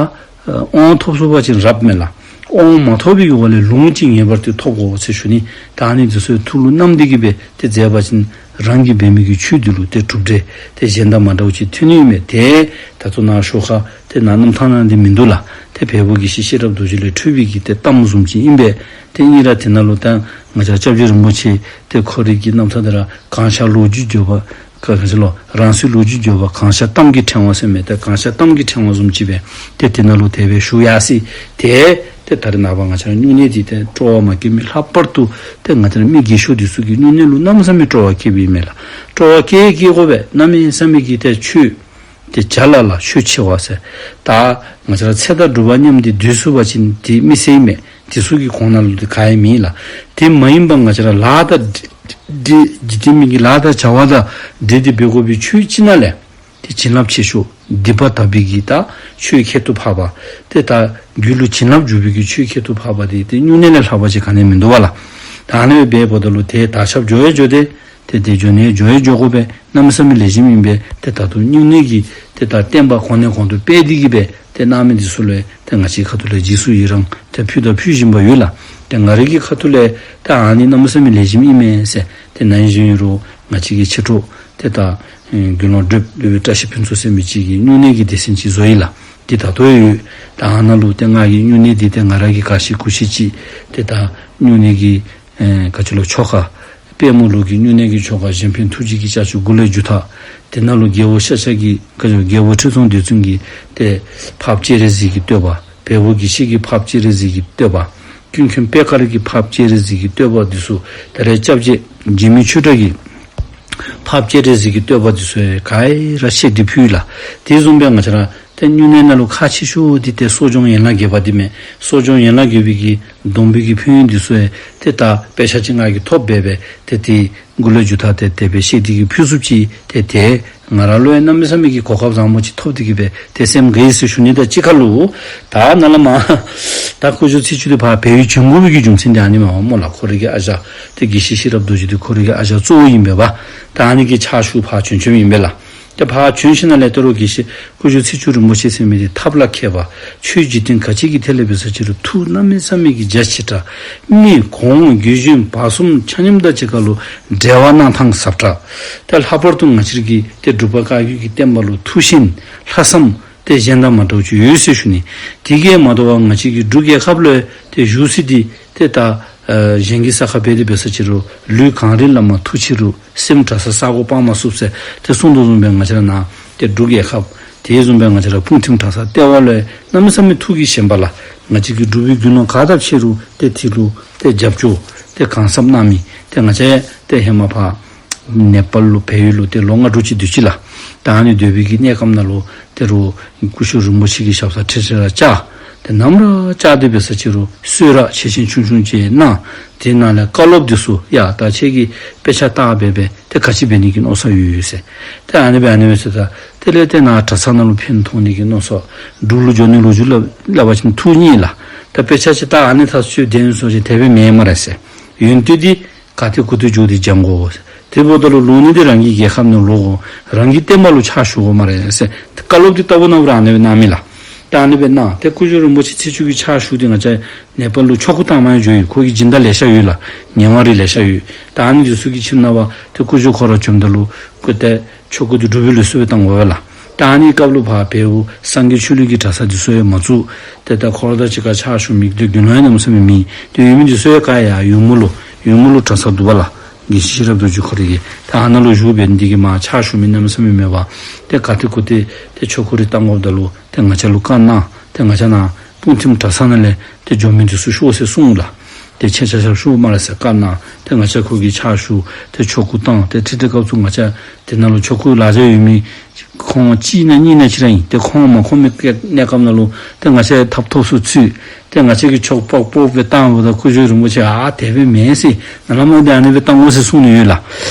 དབང་ཐོབ་སོང་པ་ཅིན་རབ་མས་ལགས། དབང་མ་ཐོབ་པའི་གི་འོག་ལས་ལུང་ཅིག་ངེས་པར་དུ་ཐོབ་དགོ་ཟེར་ཞུ་ནི། ད་ཨ་ནི་འདི་ཚུ་ཐུགས་ལུ་བསྣམས་ཏེ་གིས་སྦེ་ཏེ་མཛད་པ་ཅིན་རང་གིས་འབད་མི་གི་ཆོས་འདི་ལུ་ཏེ་གྲུབ་འབྲས་ཏེ་གཞན་དང་མ་འདྲཝ་ཅིག་ཐོན་ནི་ཨིན་མས། ཏེ་ད་ལྟོ་ནཱ་ཞོར་ཁར་ཏེ་ནཱ་རྣམ་ཐར་ནང་འདི་མིན་འདུག་ལགས། ཏེ་བལ་པོ་དགེ་བཤེས་ཤེས་རབ་རྡོ་རྗེ་ལས་འཕྲོས་པའི་གི་ཏེ་གཏམ་བཟུམ་ཅིག་ཨིན་པས། ཏེ་ཨིན་རུང་དེ་ནང་ལུ་ད་ང་བཅས་སྐྱབས་རྗེ་རིན་པོ་ཆེ་ཏེ་ཁོ་རའི་གི་རྣམ་ཐར་འདི་ར་གང་ཤར་ལོ་རྒྱུས་བརྗོད་པ་ག་ག་ཅི་ལོ་རང་སྲིད་ལོ་རྒྱུས་བརྗོད་པ་གང་ཤར་གཏམ་གྱི་ཕྲེང་བ་ཟེར་མི་ཏེ་གང་ཤར་གཏམ་གྱི་ཕྲེང་བ་བཟུམ་ཅིག་སྦེ་ཏེ་དེ་ནང་ལུ་དེ་སྦེ་ཞུ་ཡར་སོ་ཡི། ཏེ་ཏེ་ད་རེས་ནངས་པ་ང་བཅས་ར་སྨྱུང་གནས་འདི་ཏེ་སྤྲོ་བ་མ་སྐྱེ་མི་ལྷག་པར་དུ་ཏེ་ང་བཅས་ར་མི་རྒས་ཤོས་འདི་ཚུ་གིས་སྨྱུང་གནས་ལུ་གནམ་མེད་ས་མེད་སྤྲོ་བ་སྐྱེཝ་ཨིན་མས་ལགས། སྤྲོ་བ་སྐྱེ་སྐྱེ་དགོ་པས། གནམ་མེད་ས་མེད་ཀྱི་ཏེ་ཆོས་ཏེ་བྱ་ལ་ལ་ཆོས་ཆེ་བ་ཟེར། ད་ང་བཅས་ར་ཚེ་དང་སྒྲུབ་པ་མཉམ་སྟེ་སྡོད་ཚུགས་པ་ཅིན་ཏེ་མི་སེར་མས། དེ་ཚུ་གི་གོང་ན་ལུ་ཏེ་ག་ཡང་མེད་ལགས། དེ་མ་ཡིན་པ་ང་བཅས་ར་ལཱ་དང་འབྲེལ་འབྲེལ་འཇིག་རྟེན་མི་གི་ལཱ་དང་བྱ་བ་དང་འབྲེལ་ཏེ་འབད་དགོ་པའི་ཆོས་ཅིག་ནང་ལས་ཏེ་བྱིན་རླབས་ཆེ་ཤོས་སྡིག་པ་དག་པའི་གི་ད་ཆོས་ཁྱད་དུ་འཕགས་པ། ཏེ་ད་རྒྱུད་ལུ་བྱིན་རླབས་འཇུག་པའི་གི་ཆོས་ཁྱད་དུ་འཕགས་པ་འདི་ཏེ་སྨྱུང་གནས་ལས་ལྷག་པ་ཅིག་ག་ནི་ཡང་མིན་འདུག་པ་ལགས། ད་ཨ་ནི་སྦེ་འབདཝ་ད་ལུ་ཏེ་དར་ཁྱབ་འགྱོ་ཡང་འགྱོ་སྟེ་ཏེ་དེ་འགྱོ་ནི་འགྱོ་ཡང་འགྱོ་དགོ་པས། གནམ་མེད་ས་མེད་ལེགས་ཤོམ་ཨིན་པས། ཏེ་ད་ལྟོ་སྨྱུང་གནས་ཀྱི་ཏེ་ད་བསྟན་པ་གོང་ནས་གོང་དུ་སྤེལ་ཏེ་གིས་སྦེ་ཏེ་གནང་མི་འདི་ཚུ་ལུ་ཏེ་ང་བཅས་ཁ་ཐུག་ལས་རྗེས་སུ་ཡི་རང་ཏེ་ཕུལ་དང་ཕུལ་བཞིན་པ་ཡོད་ལགས། ཏེ་ང་རའི་གི་ཁ་ཐུག་ལས་ཏེ་ཨ་ནི་གནམ་མེད་ས་མེད་ལེགས་ཤོམ་ཨིན་མས་ཟེར། ཏེ་ནཱ་ཨིན་ཞུ་ཡི་རུང་ང་བཅས་ཀྱི་མཆེད་གྲོགས་ཏེ་ད་ཨེ་དགེ་སློང་བགྲེསཔ་སློབ་དཔོན་བཀྲ་ཤིས་ཕུན་ཚོགས་ཟེར་མི་ཅིག་གིས་སྨྱུང་གནས་ཀྱི་སྡེ་ཚན་ཅིག་བཟོ་ཡི་ལགས། འདི་ད་ལྟོ་ཡང་ཡོད། ད་ཨ་ནཱ་ལུ་ཏེ་ང་གིས་སྨྱུང་གནས་འདི་ཏེ་ང་ར་གིས་ག་ཤེས་གུ་ཤེས་ཅིག་ཏེ་ད་སྨྱུང་གནས་ཀྱི་ཨེ་ག་ཅི་ལོ་ཆོ་ག་པདྨ་ལུགས་ཀྱི་སྨྱུང་གནས་ཀྱི་ཆོ་ག་གཞན་ཕན་ཐུགས་རྗེ་གི་ལྕགས་ཀྱུ་འགོ་ལས་མཇུག་མཐའ། དེ་ནང་ལུ་རྒྱལ་པོ་ཤཱཀྱ་གི་ག་ཅི་རྒྱལ་པོ་ཁྲི་སྲོང་ལྡེ་བཙན་གྱི་ཏེ་འཕགས་པ་སྤྱན་རས་གཟིགས་ཀྱི་བསྟོད་པ། བལ་པོ་དགེ་བཤེས་ཀྱི་འཕགས་པ་སྤྱན་རས་གཟིགས་ཀྱི་བསྟོད་པ། ཀུན་མཁྱེན་པད་དཀར་གྱི་འཕགས་པ་སྤྱན་རས་གཟིགས་ཀྱི་བསྟོད་པ་འདི་ཚུ། ད་རེས་སྐྱབས་རྗེ་འཇིགས་མེད་ཆོས་གྲགས་ཀྱི་འཕགས་པ་སྤྱན་རས་གཟིགས་ཀྱི་བསྟོད་པ་འདི་ཚུ་ག་ར་བཤད་དེ་ཕུལ་ལགས། དེ་བཟུམ་སྦེ་ང་བཅས་ར་ཏེ་སྨྱུང་གནས་ནང་ལུ་ཁག་ཆེ་ཤོས་འདི་ཏེ་གསོ་སྦྱོང་ཡན་ལག་བརྒྱད་པ་འདི་མས། གསོ་སྦྱོང་ཡན་ལག་བརྒྱད་པའི་གི་སྡོམ་པའི་གི་ཕན་ཡོན་འདི་ཚུ་ཡང་ཏེ་ད་དཔེ་ཆ་ཅིག་ང་གིས་ཐོབ་སྦེ་སྦེ་ཏེ་དེ་འགོ་ལས་མཇུག་མཐའ་ཏེ་དེ་སྦེ་བཤད་དེ་གིས་ཕུལ་ཚུགསཔ་ཅིག་ཏེ་དེ་ ང་ར་ལུ་ཡང་གནམ་མེད་ས་མེད་ཀྱི་གོ་སྐབས་བཟང་པོ་ཅིག་ཐོབ་སྟེ་གི་སྦེ་ཏེ་སེམས་དགའ་ཡི་ཟེར་ཞུ་ནི། ད་གཅིག་ཁར་ལུ་ད་ནཱ་ལས་མར་ད་སྐུ་ཞབས་ཚེས་བཅུ་འདི་ཕར་བལ་ཡུལ་བྱོན་དགོ་པའི་གི་རྒྱུ་མཚན་འདི་ཨ་ནི་མས་པ་སྨོ་ལགས། ཁོ་རའི་གི་ཨ་ཞང་ཏེ་དགེ་བཤེས་ཤེས་རབ་རྡོ་རྗེ་འདི་ཁོ་རའི་གི་ཨ་ཞང་གཙོ་བོ་ཨིན་པས་པ། ད་ཨ་ནི་གི་ཕྱག་ཞུ་ཕར་བྱོན་བྱོནམ་ཨིན་པས་ལགས། ཏེ་ཕར་བྱོན་ཞིནམ་ལས་ད་རུང་དགེ་བཤེས་སྐུ་ཞབས་ཚེས་བཅུ་རིན་པོ་ཆེ་ཟེར་མི་འདི་ཐབས་ལ་མཁས་པ། ཆོས་འཇིག་རྟེན་ག་ཅི་གི་ཐད་ལས་འབད་ས་ཅིག་རུང་ཐུགས་གནམ་མེད་ས་མེད་ཀྱི་རྒྱ་ཆེ་དྲགས། མི་གོང་དགེ་བཞིན་བར་གསུམ་ཆ་མཉམ་དང་གཅིག་ཁར་ལུ་འབྲེལ་བ་གནང་ཐངས་ཟབ་དྲགས། ཏེ་ལྷག་པར་དུ་ང་བཅས་ཀྱི་ཏེ་འབྲུག་པ་བཀའ་བརྒྱུད་ཀྱི་བསྟན་པ་ལུ་ཐུགས་ཞེན་ལྷག་བསམ་ཏེ་གཞན་དང་མ་འདྲཝ་ཅིག་ཡོད་ཟེར་ཞུ་ནི། དེ་གིས་མ་དོ་བར་ང་བཅས་ཀྱི་འབྲུག་རྒྱལ་ཁབ་ལུ་ཏེ་བཞུགས་ས་འདི་ཏེ་ད་ཨ་གཞན་གྱི་ས་ཁར་འབད་དེ་འབད་ས་ཅིག་རུང་ལུས་གངས་རི་བླ་མ་ཐུགས་ཆེ་རུང་སེམས་གྲྭ་ས་ས་གོ་སྤང་མ་ཚུགས་ཟེར་ཏེ་གསུངས་དོ་བཟུམ་སྦེ་ང་བཅས་ར་ནཱ་ཏེ་འབྲུག་རྒྱལ་ཁབ་དེ་བཟུམ་སྦེ་ང་བཅས་ར་སྤུངས་ཐིམ་གྲྭ་ས་ལྟེ་བ་ལུ་གནམ་མེད་ས་མེད་ཐུགས་ཀྱི་ཞེན་པ་ལགས། ང་བཅས་ཀྱི་འབྲུག་པའི་དགེ་སློང་ག་དང་ཕྱད་རུང་ཏེ་དེ་ལུ་ཏེ་རྒྱབ་སྐྱོར་ཏེ་གང་ཟབ་གནང་མི་ཏེ་ང་བཅས་ཏེ་ཧེ་མ་ཕར་ནེ་པཱལ་ལུ་བལ་ཡུལ་ལུ་ཏེ་ལོ་ལྔ་དྲུག་ཅིག་སྡོད་ཅི་ལགས། ད་ཨ་ནི་སྡོད་པའི་གི་གནས་སྐབས་ནང་ལུ་ཏེ་རུང་སྐུ་ཞབས་རིན་པོ་ཆེ་གི་ཞབས་སར་ཁྲི་ཁྲི་ར་བཅར། ཏེ་ནམ་ར་བཅར་ཏེ་འབད་ས་ཅིག་རུང་གསོལ་རས་ཆེ་ཆེན་ཆུང་ཆུང་ཅིག་གནང་། དེ་ནང་ལས་བཀའ་སློབ་འདི་ཚུ་ཡ་ད་ཁྱེད་ཀྱིས་དཔེ་ཆ་བལྟ་སྦེ་སྦེ་ཏེ་ག་ཅི་འབད་ནི་གི་མནོ་བསམ་ཡོད་ཡོད་ཟེར། ཏེ་ཨ་ནི་སྦེ་ཨ་ནི་སྦེ་ཟེར། ད་དེ་ལས་ཏེ་ནཱ་གྲྭ་ཚང་ནང་ལུ་ཕན་ཐོགས་ནི་གི་མནོ་བསམ། འབྲུག་ལུ་འགྱོ་ནི་ལོ་རྒྱུས་སླབ་སླབ་པ་ཅིན་ཐུགས་མཉེས་ལགས། ད་དཔེ་ཆ་ཅིག་བལྟ་ཨ་ནི་ཐག་ཆོད་དེ་ནི་སོང་ཅི་དེ་སྦེ་མེན་སྨ་རེ་ཟེར། ཡོན་ཏན་འདི་ག་ཏེ་གུ་ཏེ་འགྱོ་སྟེ་སྦྱང་དགོ་ཟེར། དེ་འབདཝ་ད་ལུ་ལོ་ནི་འདི་རང་གི་རྒྱལ་ཁབ་ནང་ལོག་དགོ། རང་གི་བསྟན་པ་ལུ་ཕྱག་ཞུ་དགོ་སྨ་རེ་ཟེར། བཀའ་སློབ་འདི་ལྟ་བུ་ནང་ར་ཨ་ནི་སྦེ་གནང་མི་ལགས། ད་ཨ་ནི་སྦེ་གནང་། ཏེ་སྐུ་ཞབས་རིན་པོ་ཆེ་ཚེས་བཅུ་གི་ཕྱག་ཞུ་སྟེ་ང་བཅས་ནེ་པཱལ་ལུ་ཆོ་ག་བཏང་མར་འགྱོ་ཡི། ཁོ་གི་སྦྱིན་བདག་ལེ་ཤ་ཡོད་ལགས། ཉེ་བ་རི་ལེ་ཤ་ཡོད། ད་ཨ་ནི་འདི་ཚུ་གི་ཁྱིམ་ནང་ཕར་ཏེ་སྐུ་ཞབས་ཁོ་ར་བྱོནམ་ད་ལུ་ཁོ་ཏེ་ཆོ་ག་འདི་འབྲུག་པའི་ལུགས་སྲོལ་སྦེ་བཏང་དགོ་པས་ལགས། ད་ཨ་ནི་སྐབས་ལུ་ཕར་བལ་པོ་སངས་རྒྱས་ཆོས་གླིང་གི་གྲྭ་ས་འདི་ཚུ་ཡང་མ་བཙུགས། ཏེ་ད་ཁོ་ར་དང་གཅིག་ཁར་ཕྱག་ཞུ་མི་ཏེ་དགེ་སློང་ཡང་གནམ་མེད་ས་མེད་མེད། ཏེ་ཡོད་མི་འདི་ཚུ་ཡང་ག་ཡ་ཡུ་མོ་ལུ་ཡུ་མོ་ལུ་གྲྭ་ས་འདུག་པ་ལགས། དགེ་བཤེས་ཤེས་རབ་རྡོ་རྗེ་ཁོ་རའི་གི་ད་ཨ་ནཱ་ལུ་བཞུགས་འབད་ནི་འདི་གིས་མར་ཕྱག་ཞུ་མི་གནམ་མེད་ས་མེད་མེད་པར་ཏེ་ག་ཏེ་གུ་ཏེ་ཏེ་ཆོ་ག་རེ་བཏང་དགོཔ་ད་ལུ་ཏེ་ང་བཅས་ལུ་བཀའ་གནང་། ཏེ་ང་བཅས་ནཱ་སྤུངས་ཐིམ་གྲྭ་ཚང་ནང་ལས་ཏེ་འགྱོ་མི་འདི་ཚུ་ཤོག་ཟེར་གསུངས་ལགས། ཏེ་ཁྱེད་ཆ་ཁྱབ་ཤོག་སྨ་རེ་ཟེར་བཀའ་གནང་། ཏེ་ང་བཅས་ཁོ་གི་ཕྱག་ཞུ་ཏེ་ཆོ་ག་བཏང་། ཏེ་ཁྲིད་ཁྲིད་སྐབས་སུ་ང་བཅས་ཏེ་ནཱ་ལུ་ཆོ་ག་ལག་ཆ་ཡོད་མི་ཁོང་གཅིག་ནང་གཉིས་ནང་ཅིག་ར་ཨིན། ཏེ་ཁོང་མ་ཁོམ་མི་གནས་སྐབས་ནང་ལུ་ཏེ་ང་བཅས་ཐབ་ཐོབ་སུ་ཚུད། ཏེ་ང་བཅས་ཀྱིས་ཆོག་པོག་པོག་སྦེ་བཏངམ་ད་སྐུ་ཞབས་རིན་པོ་ཆེ་ཨ་དེ་སྦེ་མེན་ཟེར། ནཱ་ལས་མར་ཏེ་ཨ་ནི་སྦེ་བཏང་དགོ་ཟེར་གསུངས་ནི་ཡོད་ལགས།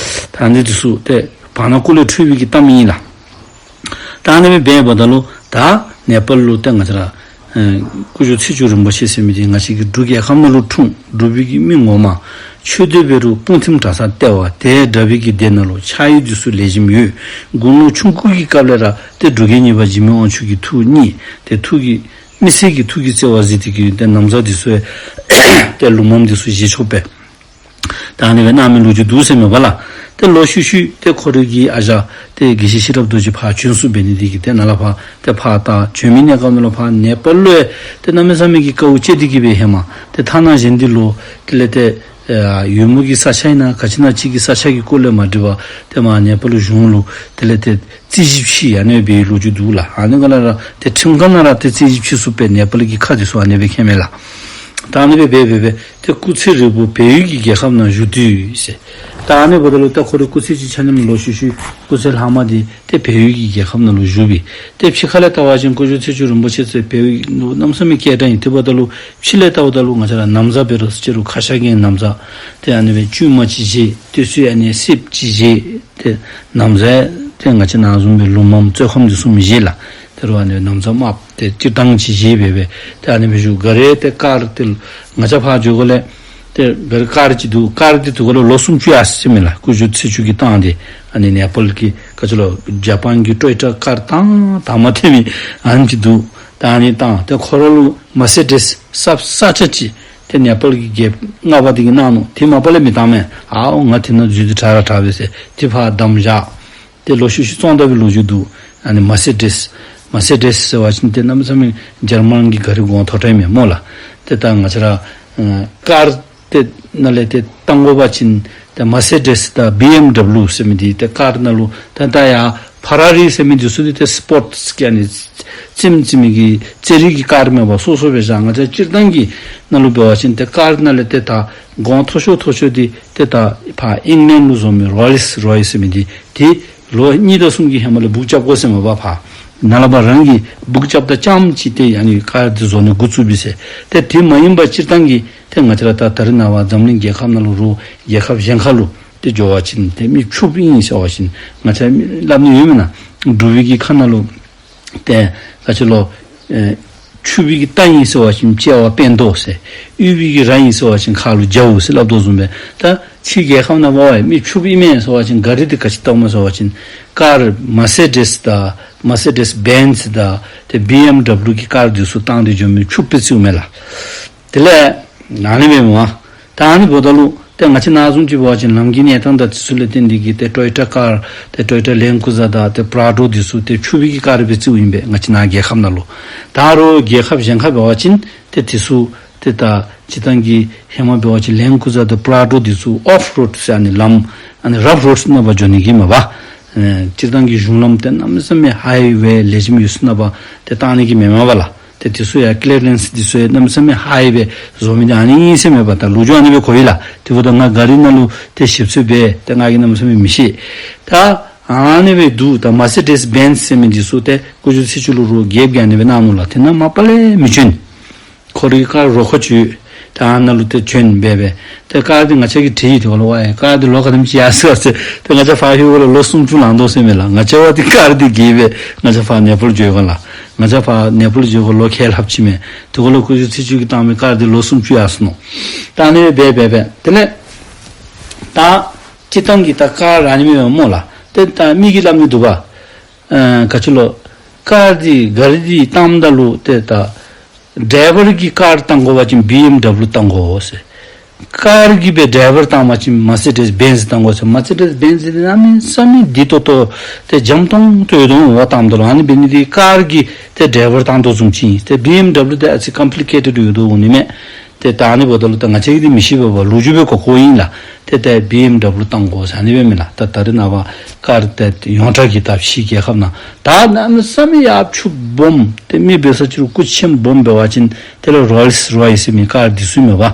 ད་ཨ་ནི་འདི་ཚུ་ཏེ་བར་ན་སྐུ་ལས་འཁྲུལ་བའི་གི་གཏམ་ཨིན་ལགས། ད་ཨ་ནི་སྦེ་འབདཝ་ད་ལུ་ད་ནེ་པཱལ་ལུ་ཏེ་ང་བཅས་ར་ཨེ་སྐུ་ཞབས་ཚེས་བཅུ་རིན་པོ་ཆེ་ཟེར་མི་འདི་ང་བཅས་ཀྱི་འབྲུག་རྒྱལ་ཁབ་ནང་ལུ་འཁྲུངས། འབྲུག་པའི་གི་མི་ངོ་མ། ཆོས་སྡེ་འབད་རུང་སྤུངས་ཐིམ་གྲྭ་ཚང་ལྟེ་བ་དེ་འདྲ་བའི་གི་སྡེ་ནང་ལུ་ཕྱག་ཡིག་འདི་ཚུ་ལེགས་ཤོམ་ཡོད། དགུང་ལོ་ཆུང་ཀུ་གི་སྐབས་ལས་ར་ཏེ་འབྲུག་རྒྱལ་གཉིས་པ་འཇིགས་མེད་དབང་ཕྱུག་གི་ཐུགས་མཉེས། ཏེ་ཐུགས་ཀྱི་མི་སེར་གྱི་ཐུགས་ཀྱི་བརྩེ་བ་གཟིགས་ཏེ་གི་ཏེ་ན་བཟའ་འདི་ཚུ་ཡང་ཏེ་ལུག་མམ་འདི་ཚུ་བཞེས་ཆོག་པས། ད་ཨ་ནི་སྦེ་གནང་མི་ལོ་རྒྱུས་འདུག་ཟེར་མས་པ་ལགས། ཏེ་ལོག་ཤུལ་ཤུལ་ཏེ་ཁོ་རའི་གི་ཨ་ཞང་ཏེ་དགེ་བཤེས་ཤེས་རབ་རྡོ་རྗེ་ཕར་བྱོན་སོང་འབད་ནི་འདི་གིས་ཏེ་ནཱ་ལས་ཕར་ཏེ་ཕར་ད་བྱོན་མི་གནས་སྐབས་ནང་ལུ་ཕར་ནེ་པཱལ་ལུ་ཡང་ཏེ་གནམ་མེད་ས་མེད་ཀྱི་དཀའཝ་སྤྱད་དེ་གི་སྦེ་ཧེ་མ་ཏེ་ཐ་ན་གཞན་འདི་ལུ་དེ་ལས་ཏེ་ཨ་ཡུ་མོ་གི་ས་ཆ་ཨིན་ན་ག་ཅི་ན་ཅིག་གི་ས་ཆ་གི་སྐོར་ལས་མ་འདྲཝ་ཏེ་མར་ནེ་པཱལ་ལུ་གཞུང་ལུ་དེ་ལས་ཏེ་རྩོད་གཞི་ཕྱེ་ཨ་ནི་སྦེ་ལོ་རྒྱུས་འདུག་ལགས། ཨ་ནི་ག་ལས་ར་ཏེ་ཁྲིམས་ཁང་ནང་ར་ཏེ་རྩོད་གཞི་ཕྱེ་ཚུགས་པའི་ནེ་པཱལ་གྱི་ཁ་འདི་ཚུ་ཨ་ནི་སྦེ་མཁྱེན་མས་ལགས། ད་ཨ་ནི་སྦེ་འབད་འབད་འབད་ཏེ་སྐུ་ཚེ་རིང་པོ་བལ་ཡུལ་གྱི་རྒྱལ་ཁབ་ནང་བཞུགས་ཏེ་ཡོད་ཟེར། ད་ཨ་ནི་འབདཝ་ད་ལུ་ད་ཁོ་རའི་སྐུ་ཚེ་གཅིག་ཆ་མཉམ་ལོག་ཤུལ་ཤུལ་སྐུ་ཚེ་ལྷག་མ་འདི་ཏེ་བལ་ཡུལ་གྱི་རྒྱལ་ཁབ་ནང་ལུ་བཞུགས་པས། ཏེ་ཕྱི་ཁ་ལས་བལྟ་བ་ཅིན་སྐུ་ཞབས་ཚེས་བཅུ་རིན་པོ་ཆེ་ཚུ་བལ་ཡུལ་གནམ་མེད་ས་མེད་སྐད་གྲགས་ཨིན། དེ་འབདཝ་ད་ལུ་ཕྱི་ལས་བལྟཝ་ད་ལུ་ང་བཅས་ར་ན་བཟའ་འབད་རུང་ཟེར་རུང་ཁ་ཤ་གི་ན་བཟའ་ཏེ་ཨ་ནི་སྦེ་ཅུང་མ་ཅིག་བཞེས། ཏེ་ཚུ་ཨ་ནི་སེརཔོ་ཅིག་བཞེས། ཏེ་ན་བཟའ་ཏེ་ང་བཅས་ནཱ་བཟུམ་སྦེ་ལུག་མམ་བཙོག་ཁམ་འདི་ཚུ་མི་བཞེས་ལགས། ཏེ་རུང་ཨ་ནི་ན་བཟའ་དམརཔོ་ཏེ་སྤྱིར་བཏང་ཅིག་བཞེས་སྦེ་སྦེ་ཏེ་ཨ་ནི་སྦེ་བཞུགས། ག་ར་ཏེ་ཀར་ཏེ་ང་བཅས་ཕར་འགྱོཝ་ལས་ཏེ་ག་ར་ཀར་ཅིག་འདུག། ཀར་འདི་འདུག་ག་ལུ་ལོ་སུམ་ཅུ་ཡར་སོ་ཡི་ཟེར་མས་ལགས། སྐུ་ཞབས་ཚེས་བཅུ་གིས་བཏང་སྟེ་ཨ་ནི་ནེ་པཱལ་གྱི་ག་ཅི་ལོ་ཇ་པཱན་གྱི་ཊོ་ཡོ་ཊ་ཀར་དང་དང་མ་འཐད་མི་ཨ་ནི་ཅིག་འདུག། ད་ཨ་ནི་བཏང་། ཏེ་ཁོ་ར་ལུ་མར་སི་ཌི་སི་ས་ས་ཆ་ཅིག་ཏེ་ནེ་པཱལ་གྱི་རྒྱལཔོ་ལྔ་པ་འདི་གིས་གནང་ནུག། དེ་མ་པ་ལས་མི་བཏང་མས། ཨའོ་ང་དེ་ནང་འཛུལ་ཏེ་དྲག་ར་དྲག་པས་ཟེར་ཏེ་ཕར་བསྡམས་བཞག། ཏེ་ལོག་ཤུལ་ཤུལ་བཙོང་ད་པའི་ལོ་རྒྱུས་འདུག། ཨ་ནི་མར་སི་ཌི་སི་མར་སི་ཌི་སི་ཟེར་བ་ཅིན་ཏེ་གནམ་མེད་ས་མེད་འཇར་མན་གྱི་ག་རི་གོང་མཐོ་དྲགས་ཨིན་མས་སྨོ་ལགས། ཏེ་ད་ང་བཅས་ར་ཨ་ཀར་ཏེ་ནང་ལས་ཏེ་བཏང་དགོ་པ་ཅིན་ཏེ་མར་སི་ཌི་སི་དང་བི་ཨེམ་ཌབ་ལུ་ཟེར་མི་འདི་ཏེ་ཀར་ནང་ལུ་ད་ད་ཡ་ཕར་ར་རི་ཟེར་མི་འདི་ཚུ་འདི་ཏེ་སི་པོརཊ་སི་གི་ཨ་ནི་རྩེདམོ་རྩེ་མི་གི་རྩེད་རིགས་ཀྱི་ཀར་མེན་པར་སོ་སོ་སྦེ་བཞག། ང་བཅས་སྤྱིར་བཏང་གི་ནང་ལུ་འབད་བ་ཅིན་ཏེ་ཀར་ནང་ལས་ཏེ་ད་གོང་མཐོ་ཤོས་མཐོ་ཤོས་འདི་ཏེ་ད་ཕར་ཨིང་ལེནཌ་ལུ་བཟོ་མི་རོ་ལེགས་རོ་ཡལ་ཟེར་མི་འདི་ཏེ་ལོ་གཉིས་དང་གསུམ་གྱི་ཧེ་མ་ལས་སྦུག་རྐྱབ་དགོ་ཟེར་མས་པ། ཕར་ནཱ་ལས་ཕར་རང་གིས་སྦུག་རྐྱབ་ད་རྐྱངམ་ཅིག་ཏེ་ཨ་ནི་ཀར་འདི་བཟོ་ནི་འགོ་བཙུགས་པས་ཟེར། ཏེ་དེ་མ་ཡིན་པ་སྤྱིར་བཏང་གི་ཏེ་ང་བཅས་ར་ད་ད་རེས་ནངས་པ་འཛམ་གླིང་རྒྱལ་ཁབ་ནང་ལུ་རུང་རྒྱལ་ཁབ་གཞན་ཁར་ལུ་ཏེ་ འགྱོ་བ་ཅིན་ཏེ་མི་ཕྱུགཔོ་ཨིན་ཟེར་བ་ཅིན་ང་བཅས་སླབ་ནི་ཡོད་མེན་ན། འབྲུག་པའི་གི་ཁ་ནང་ལུ་ཏེ་ག་ཅི་ལོ་ཨེ་ཕྱུག་པའི་གི་རྟ་ཨིན་ཟེར་བ་ཅིན་དཔྱལ་བ་དཔལ་མདོག་ཟེར། ཡུལ་པའི་གི་ར་ཨིན་ཟེར་བ་ཅིན་ཁ་ལུ་རྒྱའུ་ཟེར་སླབ་དོ་བཟུམ་སྦེ། ད་ཕྱི་རྒྱལ་ཁབ་ནང་འབད་བ་མི་ཕྱུགཔོ་ཨིན་མས་ཟེར་བ་ཅིན་གཱ་རི་འདི་ག་ཅི་བཏངམ་སྨོ་ཟེར་བ་ཅིན་ཀར་མར་སི་ཌིས་དང་མར་སི་ཌིས་བེནཛ་དང་ཏེ་བི་ཨེམ་ཌབ་ལུ་གི་ཀར་འདི་ཚུ་བཏང་སྟེ་འགྱོ་མི་ཕྱུགཔོ་སྦེ་བརྩིཝ་མས་ལགས། དེ་ལས་ཨ་ནི་སྦེ་མེན་པ། ད་ཨ་ནི་འབདཝ་ད་ལུ་ཏེ་ང་བཅས་ནཱ་བཟུམ་ཅིག་འབད་བ་ཅིན་ལམ་གྱི་གནས་སྟངས་དང་དེ་ཚུ་ལས་བརྟེན་ཏེ་གིས་ཏེ་ཊོ་ཡོ་ཊ་ཀར་ཏེ་ཊོ་ཡོ་ཊ་ལེནཌ་ཀུ་ཛར་དང་ཏེ་པྲ་ཌོ་འདི་ཚུ་ཏེ་ཕྱུག་པའི་གི་ཀར་སྦེ་བརྩིཝ་ཨིན་པས་ང་བཅས་ནཱ་རྒྱལ་ཁབ་ནང་ལུ། ད་རུང་རྒྱལ་ཁབ་གཞན་ཁར་འབད་བ་ཅིན་ཏེ་དེ་ཚུ་ཏེ་ད་སྤྱིར་བཏང་གི་ཧེ་མ་འབད་བ་ཅིན་ལེནཌ་ཀུ་ཛར་དང་པྲ་ཌོ་འདི་ཚུ་ཨོཕ་རོཌ་ཟེར་ཨ་ནི་ལམ་ཨ་ནི་རཕ་རོཌ་ནང་འབད་འགྱོ་ནི་གི་མེན་པ། ཨེ་སྤྱིར་བཏང་གི་གཞུང་ལམ་ཏེ་གནམ་མེད་ས་མེད་ཧའི་ཝེ་ལེགས་ཤོམ་ཡོད་ས་ནང་འབད་ཏེ་བཏང་ནི་གི་མེན་མས་པ་ལགས། ཏེ་དེ་ཚུ་ཡང་ཀི་ལི་ཡར་རེནསི་འདི་ཚུ་ཡང་གནམ་མེད་ས་མེད་ཧའི་སྦེ་བཟོ་མི་འདི་ཨ་ནི་ཨིན་ཟེར་མས་པ། ད་ལོ་རྒྱུས་ཨ་ནི་སྦེ་གོ་ཡི་ལགས། དེ་འབདཝ་ད་ང་གཱ་རི་ནང་ལུ་ཏེ་ཞིབ་འཚོལ་འབད་ཏེ་ང་གིས་གནམ་མེད་ས་མེད་མི་ཤེས། ད་ཨ་ནི་སྦེ་འདུག། ད་མར་སི་ཌིས་བེནཛ་ཟེར་མི་འདི་ཚུ་ཏེ་དགུ་བཅུ་ཚེས་བཅུ་ལུ་རོགས་རྒྱལཔོ་གིས་ཨ་ནི་སྦེ་གནང་ནུག་ལགས། དེ་ནང་མ་པ་ལས་མི་འབྱོན། ཁོ་རའི་ཀར་རོ་ཁོག་ཅིག་ཡོད། ད་ཨ་ནཱ་ལུ་ཏེ་བྱོན་སྦེ་སྦེ་ཏེ་ཀར་འདི་ང་བཅས་ཀྱིས་དྲིས་ཡི། དེ་ཁར་ལུ་ཝའེ་ཀར་འདི་ལོ་ག་དེམ་ཅིག་ཡར་སོང་ཟེར། ཏེ་ང་བཅས་ཕར་ལྷོད་པ་ལུ་ལོ་སུམ་ཅུ་ལང་དོ་ཟེར་མས་ལགས། ང་བཅས་པ་འདི་ཀར་འདི་རྒས་སྦེ་ང་བཅས་ཕར་ནེ་པཱལ་འགྱོ་དགོ་ལགས། ང་བཅས་ཕར་ནེ་པཱལ་འགྱོ་དགོ་ལོ་ཁལ་ལྷགཔ་ཅིག་མས། དེ་ཁར་ལུ་དགུ་བཅུ་ཚེས་བཅུ་གིས་བཏང་མི་ཀར་འདི་ལོ་སུམ་ཅུ་ཡར་སོང་ནུག། ད་ཨ་ནི་སྦེ་སྦེ་སྦེ་དེ་ལས་ད་སྤྱིར་བཏང་གི་ད་ཀར་ཨ་ནི་མེན་པ་སྨོ་ལགས། ཏེ་ད་མི་གིས་སླབ་ནི་འདུག་པ། ཨ་ག་ཅི་ལོ་ཀར་འདི་གཱ་རི་འདི་བཏངམ་ད་ལུ་ཏེ་ད་ཌའི་བར་གྱི་ཀར་བཏང་དགོ་པ་ཅིན་བི་ཨེམ་ཌབ་ལུ་བཏང་དགོ་ཟེར། ཀར་གྱི་སྦེ་ཌའི་བར་བཏང་པ་ཅིན་མར་སི་ཌིས་བེནཛ་བཏང་དགོ་ཟེར། མར་སི་ཌིས་བེནཛ་འདི་གནམ་མེད་ས་མེད་བདེ་ཏོག་ཏོ་ཏེ་འཇམ་ཏོང་ཏོ་ཡོད་དོ་འོ་བཏངམ་ད་ལུ། ཨ་ནི་འབད་ནི་འདི་ཀར་གྱི་ཏེ་ཌའི་བར་བཏང་དོ་བཟུམ་ཅིག་ཨིན། ཏེ་བི་ཨེམ་ཌབ་ལུ་འདི་ཨ་ཙི་ཀམ་པི་ལི་ཀེ་ཊེཌ་ཡོད་དོ་འོང་ནི་མས། ཏེ་ད་ཨ་ནི་འབདཝ་ད་ལུ་ད་ང་བཅས་ཀྱིས་འདི་མི་ཤེས་པས་པ། ལོ་རྒྱུས་སྦེ་གོ་གོཝ་ཨིན་ལགས། ཏེ་ད་བི་ཨེམ་ཌབ་ལུ་བཏང་དགོ་ཟེར་ཨ་ནི་སྦེ་མས་ལགས། ད་ད་རེས་ནངས་པ་ཀར་ཏེ་ཡོངས་གྲགས་ཀྱི་ད་ཕྱི་རྒྱལ་ཁབ་ནང་ད་གནམ་མེད་ས་མེད་ཡར་ཕྱུགཔོ་སྦོམ་ཏེ་མི་འབད་ས་ཅིག་རུང་སྐུ་ཆེན་སྦོམ་འབད་བ་ཅིན་དེ་ལས་རོ་ཡཱལསི་རོ་ཡཱལ་ཟེར་མི་ཀར་འདི་ཚུ་མས་པ།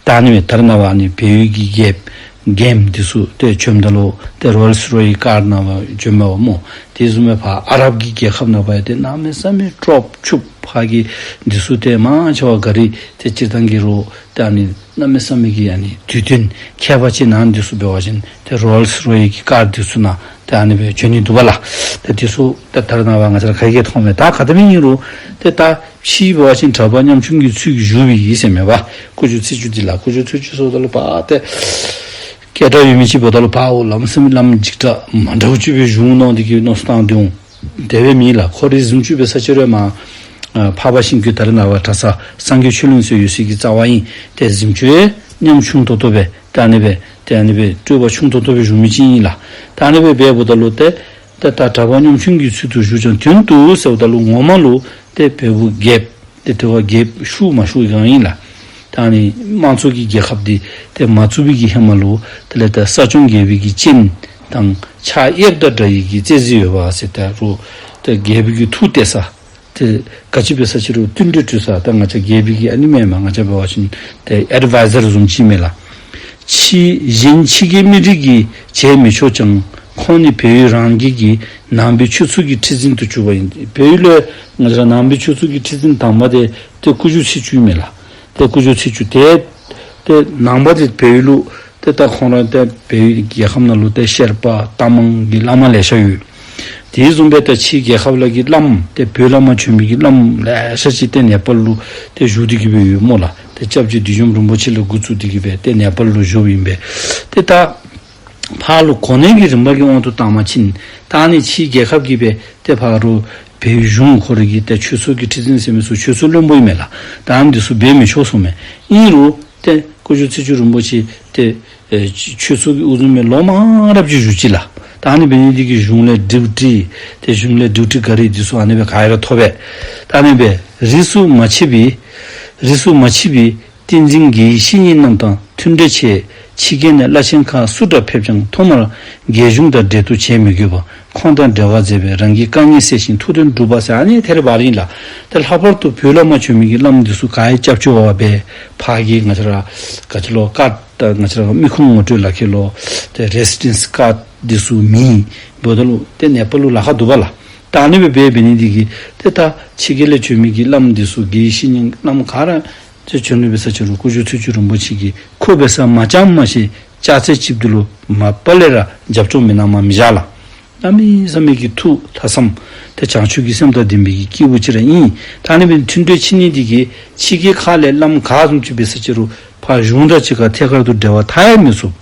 ད་ཨ་ནི་སྦེ་ད་རེས་ནངས་པ་ཨ་ནི་བལ་ཡུལ་གྱི་རྒྱལཔོ་རྒྱལམོ་འདི་ཚུ་ཏེ་བྱོནམ་ད་ལུ་ཏེ་རོ་ཡཱལསི་རོ་ཡཱལ་ཀར་ནང་འབད་བྱོནམ་མས་པ་སྨོ། དེ་བཟུམ་སྦེ་ཕར་ཨ་རབ་ཀྱི་རྒྱལ་ཁབ་ནང་འབད་ཡང་ཏེ་གནམ་མེད་ས་མེད་ཏོག་ཏོ་ཕྱུགཔོ་ཕར་གྱི་འདི་ཚུ་ཏེ་མང་ཆེ་བ་གཱ་རི་ཏེ་སྤྱིར་བཏང་གི་རོགས་ཏེ་ཨ་ནི་གནམ་མེད་ས་མེད་ཀྱི་ཨ་ནི་དུས་སྟོན་ཁྱད་པར་ཅན་ཨ་ནི་འདི་ཚུ་འབད་བ་ཅིན་ཏེ་རོ་ཡཱལསི་རོ་ཡཱལ་གྱི་ཀར་འདི་ཚུ་ནང་ཏེ་ཨ་ནི་སྦེ་བྱོན་ནི་འདུག་པ་ལགས། ཏེ་འདི་ཚུ་ཏེ་ད་རེས་ནངས་པ་ང་བཅས་ར་ག་གིས་མཐོང་མས། ད་ག་དེ་སྦེ་ཨིན་རུང་ཏེ་ད་ཕྱི་འབད་བ་ཅིན་གྲགས་པ་ཉམ་ཆུང་གི་ཚུལ་གྱིས་བཞུགས་པའི་ཨིན་ཟེར་མས་པ། དགུ་བཅུ་ཚེས་བཅུ་འདི་ལགས། དགུ་བཅུ་ཚེས་བཅུ་ཟེརཝ་ད་ལུ་ཕར་ཏེ་སྐད་གྲགས་ཡོད་མི་ཅིག་འབདཝ་ད་ལུ་ཕར་འོ་ལམ་སེང་ལམ་འཇིགས་སྐྲག་མ་འདྲཝ་ཅིག་སྦེ་བཞུགས་མནོ་སྟེ་གིས་མནོ་བསམ་བཏང་སྟེ་འོང་། དེ་སྦེ་མེན་ལགས། ཁོ་རའི་གཟིམ་ཅུང་འབད་ས་ཅིག་རུང་མར་ཨ་འཕགས་པ་ཤིང་ཀུན་ད་རེས་ནངས་པ་གྲྭ་ཚང་སངས་རྒྱས་ཆོས་གླིང་ཟེར་ཡོད་སའི་གི་རྩ་བ་ཨིན། ཏེ་གཟིམ་ཅུང་ཡང་ཉམ་ཆུང་ཏོག་ཏོ་སྦེ་ད་ཨ་ནི་སྦེ་ཏེ་ཨ་ནི་སྦེ་སྤྲོས་པ་ཆུང་ཏོག་ཏོ་སྦེ་བཞུགས་མི་ཅིག་ཨིན་ལགས། ད་ཨ་ནི་སྦེ་འབདཝ་ད་ལུ་ཏེ་ཏེ་ད་གྲགས་པ་ཉམ་ཆུང་གི་ཚུལ་དུ་བཞུགས་ཀྱང་དོན་དུ་ཟེརཝ་ད་ལུ་ངོ་མ་ལུ་ཏེ་བལ་པོ་རྒྱལཔོ་ཏེ་དེ་བ་རྒྱལཔོ་ཤུགས་མ་ཤུགས་གང་ཨིན་ལགས། ད་ཨ་ནི་དམངས་གཙོ་གི་རྒྱལ་ཁབ་འདི་ཏེ་མ་བཙུགས་པའི་གི་ཧེ་མ་ལུ་དེ་ལས་ད་ས་སྐྱོང་རྒྱལ་པོའི་གི་སྤྱན་དང་ཕྱག་གཡསཔ་དང་འདྲ་བའི་གི་རྩེ་གཟིགས་ཡོད་པ་ཟེར། ད་རུང་ད་རྒྱལ་པོའི་གི་ཐུགས་གཏད་ས་ཏེ་ག་ཅི་འབད་ས་ཅིག་རུང་བསྟུན་གྲོས་གྲོས་ས། ད་ང་བཅས་རྒྱལ་པོའི་གི་ཨ་ནི་མེན་མས། ང་བཅས་འབད་བ་ཅིན་ཏེ་ཨེཌ་ཝའི་ཛར་བཟུམ་ཅིག་མས་ལགས། ཕྱི་གཞན་ཕྱི་རྒྱལ་མི་རིགས་ཀྱིས་བྱེད་མི་ཆོག་ཀྱང་ཁོང་ནི་བལ་ཡུལ་རང་རྒྱལ་གྱི་ནང་པའི་ཆོས་ཚོགས་ཀྱི་ཁྲི་འཛིན་དུ་གྱུར་པ་ཡིན། བལ་ཡུལ་ལུ་ང་བཅས་ར་ནང་པའི་ཆོས་ཚོགས་ཀྱི་ཁྲི་འཛིན་དང་པ་འདི་ཏེ་དགུ་བཅུ་ཚེས་བཅུ་མས་ལགས། ཏེ་དགུ་བཅུ་ཚེས་བཅུ་ཏེ་ཏེ་ནང་པ་འདི་བལ་ཡུལ་ལུ་ཏེ་ད་ཁོང་ར་ཏེ་བལ་ཡུལ་རྒྱལ་ཁབ་ནང་ལུ་ཏེ་ཤེར་པ་རྟ་མང་གི་བླ་མ་ལེ་ཤ་ཡོད། དེ་བཟུམ་སྦེ་ད་ཕྱི་རྒྱལ་ཁབ་ལས་ཀྱི་བླམ་ཏེ་བོད་ལས་མར་བྱོན་མི་གི་བླམ་ལེ་ཤ་ཅིག་ཏེ་ནེ་པཱལ་ལུ་ཏེ་བཞུགས་ཏེ་གིས་སྦེ་ཡོད་སྨོ་ལགས། ཏེ་སྐྱབས་རྗེ་བདུད་འཇོམས་རིན་པོ་ཆེ་ལས་འགོ་བཙུགས་ཏེ་གིས་སྦེ་ཏེ་ནེ་པཱལ་ལུ་བཞུགསཔ་ཨིན་པས། ཏེ་ད་ཕར་ལུ་གོ་གནས་ཀྱི་རིམ་པ་གི་དབང་དུ་བཏང་པ་ཅིན་ད་ཨ་ནི་ཕྱི་རྒྱལ་ཁབ་ཀྱིས་སྦེ་ཏེ་ཕར་རུང་བལ་གཞུང་ཁོ་རའི་གི་ཏེ་ཆོས་ཚོགས་ཀྱི་ཁྲི་འཛིན་ཟེར་མི་ཚུ་ཆོས་ཚོགས་བློན་པོ་ཨིན་མས་ལགས། ད་ཨ་ནི་འདི་ཚུ་འབད་མི་ཆོག་གསུངམ་མས། ཨིན་རུང་ཏེ་སྐུ་ཞབས་ཚེས་བཅུ་རིན་པོ་ཆེ་ཏེ་ཨེ་ཆོས་ཚོགས་ཀྱི་དབུ་འཛིན་སྦེ་ལོ་མང་རབས་ཅིག་བཞུགས་ཅི་ལགས། ད་ཨ་ནི་འབད་ནི་འདི་གིས་གཞུང་ལས་ཌིའུ་ཊི་ཏེ་གཞུང་ལས་ཌིའུ་ཊི་གཱ་རི་འདི་ཚུ་ཨ་ནི་སྦེ་ག་ར་ཐོབ་པས། ད་ཨ་ནི་སྦེ་རིས་སུ་མ་མཆིས་པའི་རིས་སུ་མ་མཆིས་པའི་བསྟན་འཛིན་དགེ་བཤེས་གཉེན་རྣམས་དང་མཐུན་འབྲེལ་ཆེད་ཕྱི་རྒྱལ་ནས་བླ་ཆེན་ཁག་སུ་འདྲ་ཕེབས་ཀྱང་ཐོག་མར་རྒྱལ་གཞུང་དང་འབྲེལ་གཏུག་བྱེད་མི་དགོས་པར་ཁོང་དང་འབྲེལ་བ་མཛད་པས་རང་གི་དཀའ་ངལ་སེལ་ཞིང་ཐུགས་དོན་འགྲུབ་པ་ཟེར་ཨ་ནི་ཐད་རི་བ་རི་ཨིན་ལགས། ཏེ་ལྷག་པར་དུ་བོད་ལས་མར་བྱོན་མི་གི་བླམ་འདི་ཚུ་ག་ར་སྐྱབས་བཅོལ་བ་སྦེ་ཕར་གྱི་ང་བཅས་ར་ག་ཅི་ལོ་ཀཱཌ་ད་ང་བཅས་ར་མི་ཁུངས་ངོ་སྤྲོད་ལག་ཁྱེར་ལོ་ཏེ་རེ་སི་ཌེནསི་ཀཱཌ་འདི་ཚུ་མེད་འབདཝ་ད་ལུ་ཏེ་ནེ་པཱལ་ལུ་ལཱ་ཁག་འདུག་པ་ལགས། ད་ཨ་ནི་སྦེ་འབད་འབད་ནི་འདི་གིས་ཏེ་ད་ཕྱི་རྒྱལ་ལས་བྱོན་མི་གི་བླམ་འདི་ཚུ་དགེ་བཤེས་གཉེན་རྣམས་ག་ར་ཏེ་བྱོན་ནི་འབད་ས་ཅིག་རུང་སྐུ་ཞབས་ཚེས་བཅུ་རིན་པོ་ཆེ་གིས་ཁོ་འབད་ས་མ་བཅམ་མ་ཤེས། ལྕགས་རྩེ་ཅིག་འདི་ལུ་མ་པ་ལས་ར་རྒྱབ་སྐྱོར་མི་གནངམ་མི་བཞག་ལགས། གནམ་མེད་ས་མེད་ཀྱི་ཐུགས་ལྷག་བསམ་ཏེ་བྱང་ཆུབ་ཀྱི་སེམས་དང་ལྡན་པའི་གི་སྐྱེས་བུ་ཅིག་ར་ཨིན། ད་ཨ་ནི་སྦེ་མཐུན་འབྲེལ་འཆིང་ནི་འདི་གིས་ཕྱི་རྒྱལ་ཁ་ལས་བླམ་ག་བཟུམ་ཅིག་འབད་ས་ཅིག་རུང་ཕར་གཞུང་དང་གཅིག་ཁར་ཐད་ཀར་དུ་འབྲེལ་བ་འཐབ་ཡང་མི་ཚུགས།